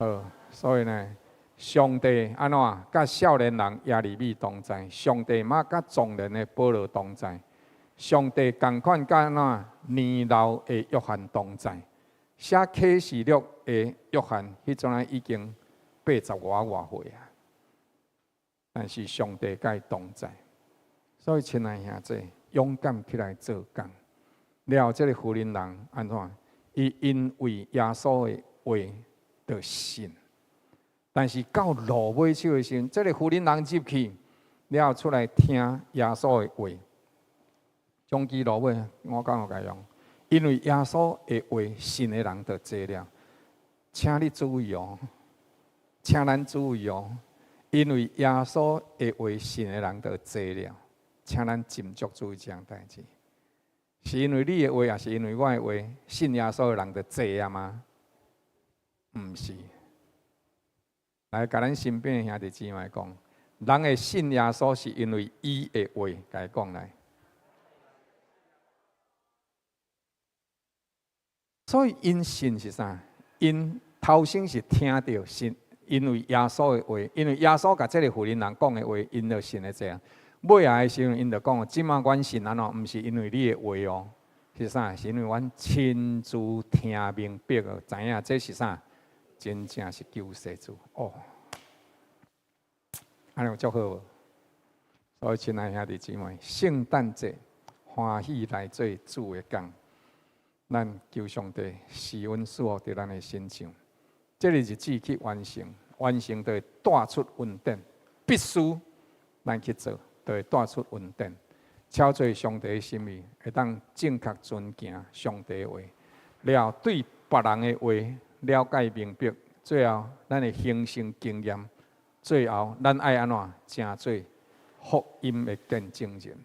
A: 好，所以呢，上帝按怎佮少年人耶利米同在，上帝嘛佮壯年的保羅同在，上帝仝款佮按怎年老的約翰同在。寫啟示錄的約翰，彼陣仔已經八十外外歲啊，但是上帝佮伊同在，所以親愛兄弟，勇敢起來做工。了後，這个婦人人按怎？伊因為耶穌的話就信，但是到落尾手的時陣，這个婦人人入去了後出來聽耶穌的話，終其落尾，我敢有共用？因為耶穌的話，信的人就濟了。請你注意哦，請咱注意哦，因為耶穌的話，信的人就濟了。請咱斟酌注意這項代誌，是因為你的話，抑是因為我的話，信耶穌的人就濟啊嗎？毋是。來，共咱身邊的兄弟姊妹講，人會信耶穌是因為伊的話，共伊講來。所以𪜶信是啥？𪜶頭先是聽著信，因為耶穌的話，因為耶穌共這个婦人人講的話，𪜶就信的這樣。尾仔的時陣，𪜶就講：這馬阮信按怎？毋是因為你的話哦，是啥？是因為阮親自聽明白了，知影這是啥？真正是救世主哦。按呢有足好無？所以親愛兄弟姊妹，聖誕節歡喜來做主的工。咱求上帝施恩賜福佇咱的身上，這个日子去完成，完成就會帶出恩典，必須咱去做，就會帶出恩典。超做上帝的心意，會當正確遵行上帝的話，了後對別人的話了解明白，最後咱會形成經驗，最後咱愛按怎成做福音的見證人。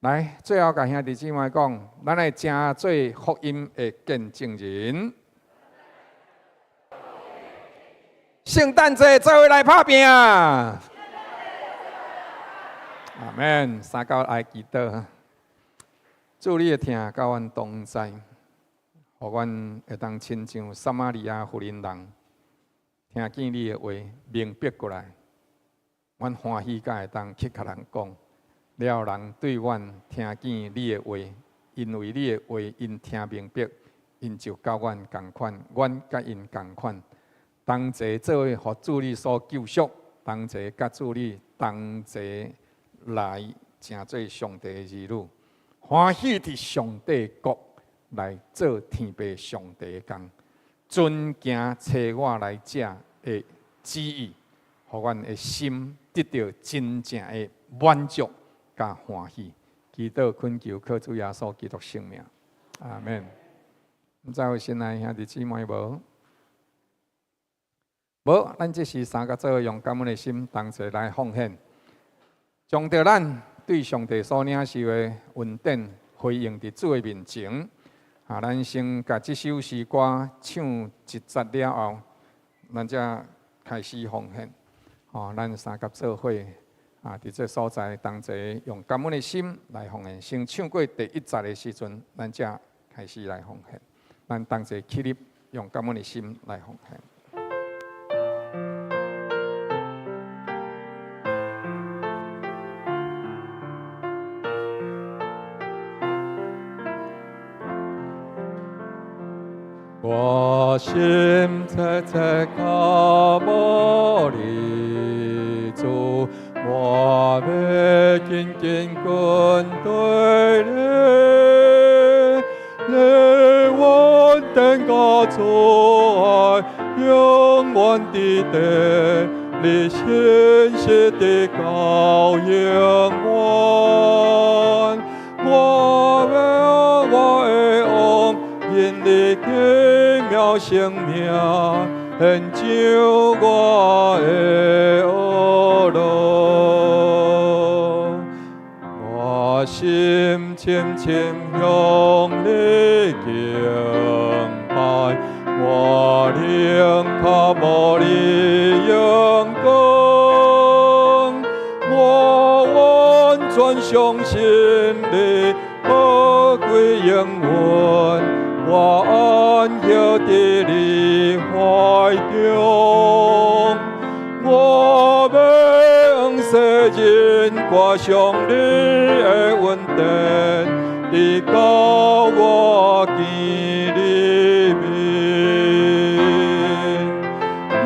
A: 來，最後共兄弟姊妹講，咱愛成做福音的見證人。聖誕節做伙來拍拚！阿們。三九來祈禱，主你的疼佮阮同在，予阮會當親像撒瑪利亞婦人人，聽見你的話，明白過來，阮歡喜佮會當去共人講。了人對阮聽見你的話，因為你的話，𪜶聽明白，𪜶就佮阮仝款，阮佮𪜶仝款，同齊做伙予主你所救贖，同齊佮主你同齊來成做上帝的兒女，歡喜佇上帝國來做天父上帝的工，遵行差我來這的旨意，予阮的心得著真正的滿足。佮歡喜，祈禱懇求靠主耶穌基督聖名，阿們。毋知有新來兄弟姊妹無？無，咱這時三個做伙用感恩的心同齊來奉獻，將著咱對上帝所領受的恩典回應佇主的面前。啊，咱先共這首詩歌唱一節了後，咱才開始奉獻。吼，咱三個做伙。啊！佇這所在同齊用感恩的心來奉獻。先唱過第一節的時陣，咱才開始來奉獻。咱同齊起立，用感恩的心來奉獻。我心切切渴慕你主，我欲緊緊跟隨你，你恩典佮慈愛永遠佇地，你信實的教引阮，我欲我的王，因你奇妙生命，獻上我的呵咾。我心深深向你敬拜，我靈渴慕你榮光，我完全相信你寶貴應允，我安歇佇你懷中。我欲向世人歌頌你的恩典，直到我見你面。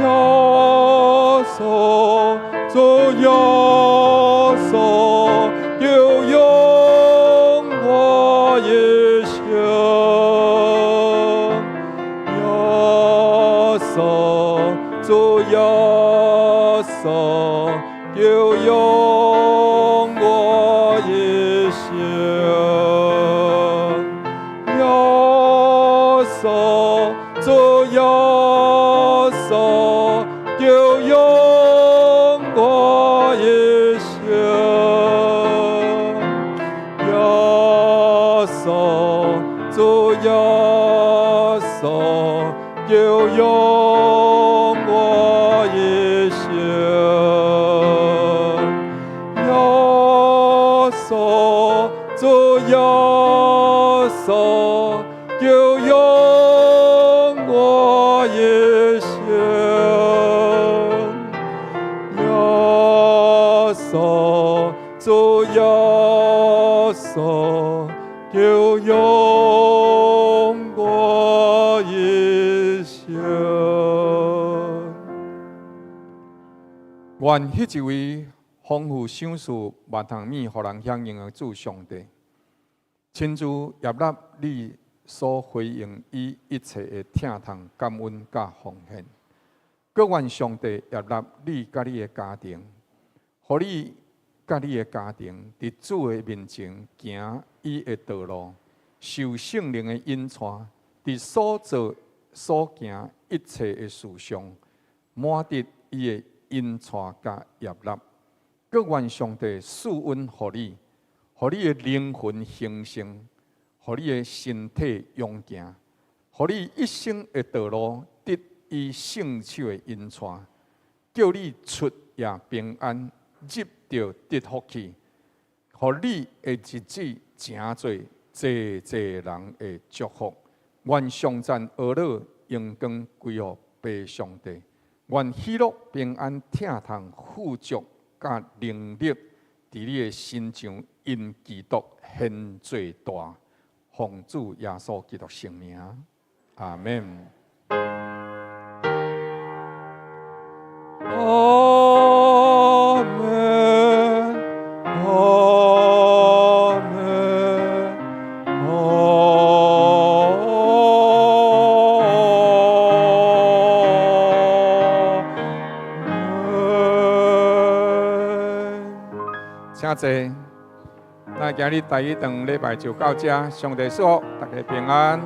A: 耶穌，主耶穌，求用我一生。耶穌，主耶穌，求用我一生。耶穌，主耶穌，求用我一生。耶穌，主耶穌，求用我一生。耶穌，主耶穌，求用我一生。耶穌，主耶穌，求用我一生。願彼一位豐富賞賜萬項物，予人享用的主上帝，親自悅納你所回應伊一切的疼痛、感恩佮奉獻。閣願上帝悅納你佮你的家庭，予你佮你的家庭佇主的面前行伊的道路，受聖靈的引帶，佇所做所行一切的事上，滿得伊的引帶佮悅納。閣願上帝賜恩予你，予你的靈魂興盛，予你的身體勇健，予你一生的道路得伊聖手的引帶，叫你出也平安，入就得福氣，予你的日子成做濟濟人的祝福。願頌讚呵咾榮光歸予父上帝，願喜樂平安疼痛富足佮能力，佇你的身上因基督顯做大，奉主耶穌基督聖名，阿們。阿們，阿們，阿們。請坐。咱今日台語堂禮拜就到這，上帝賜福，大家平安。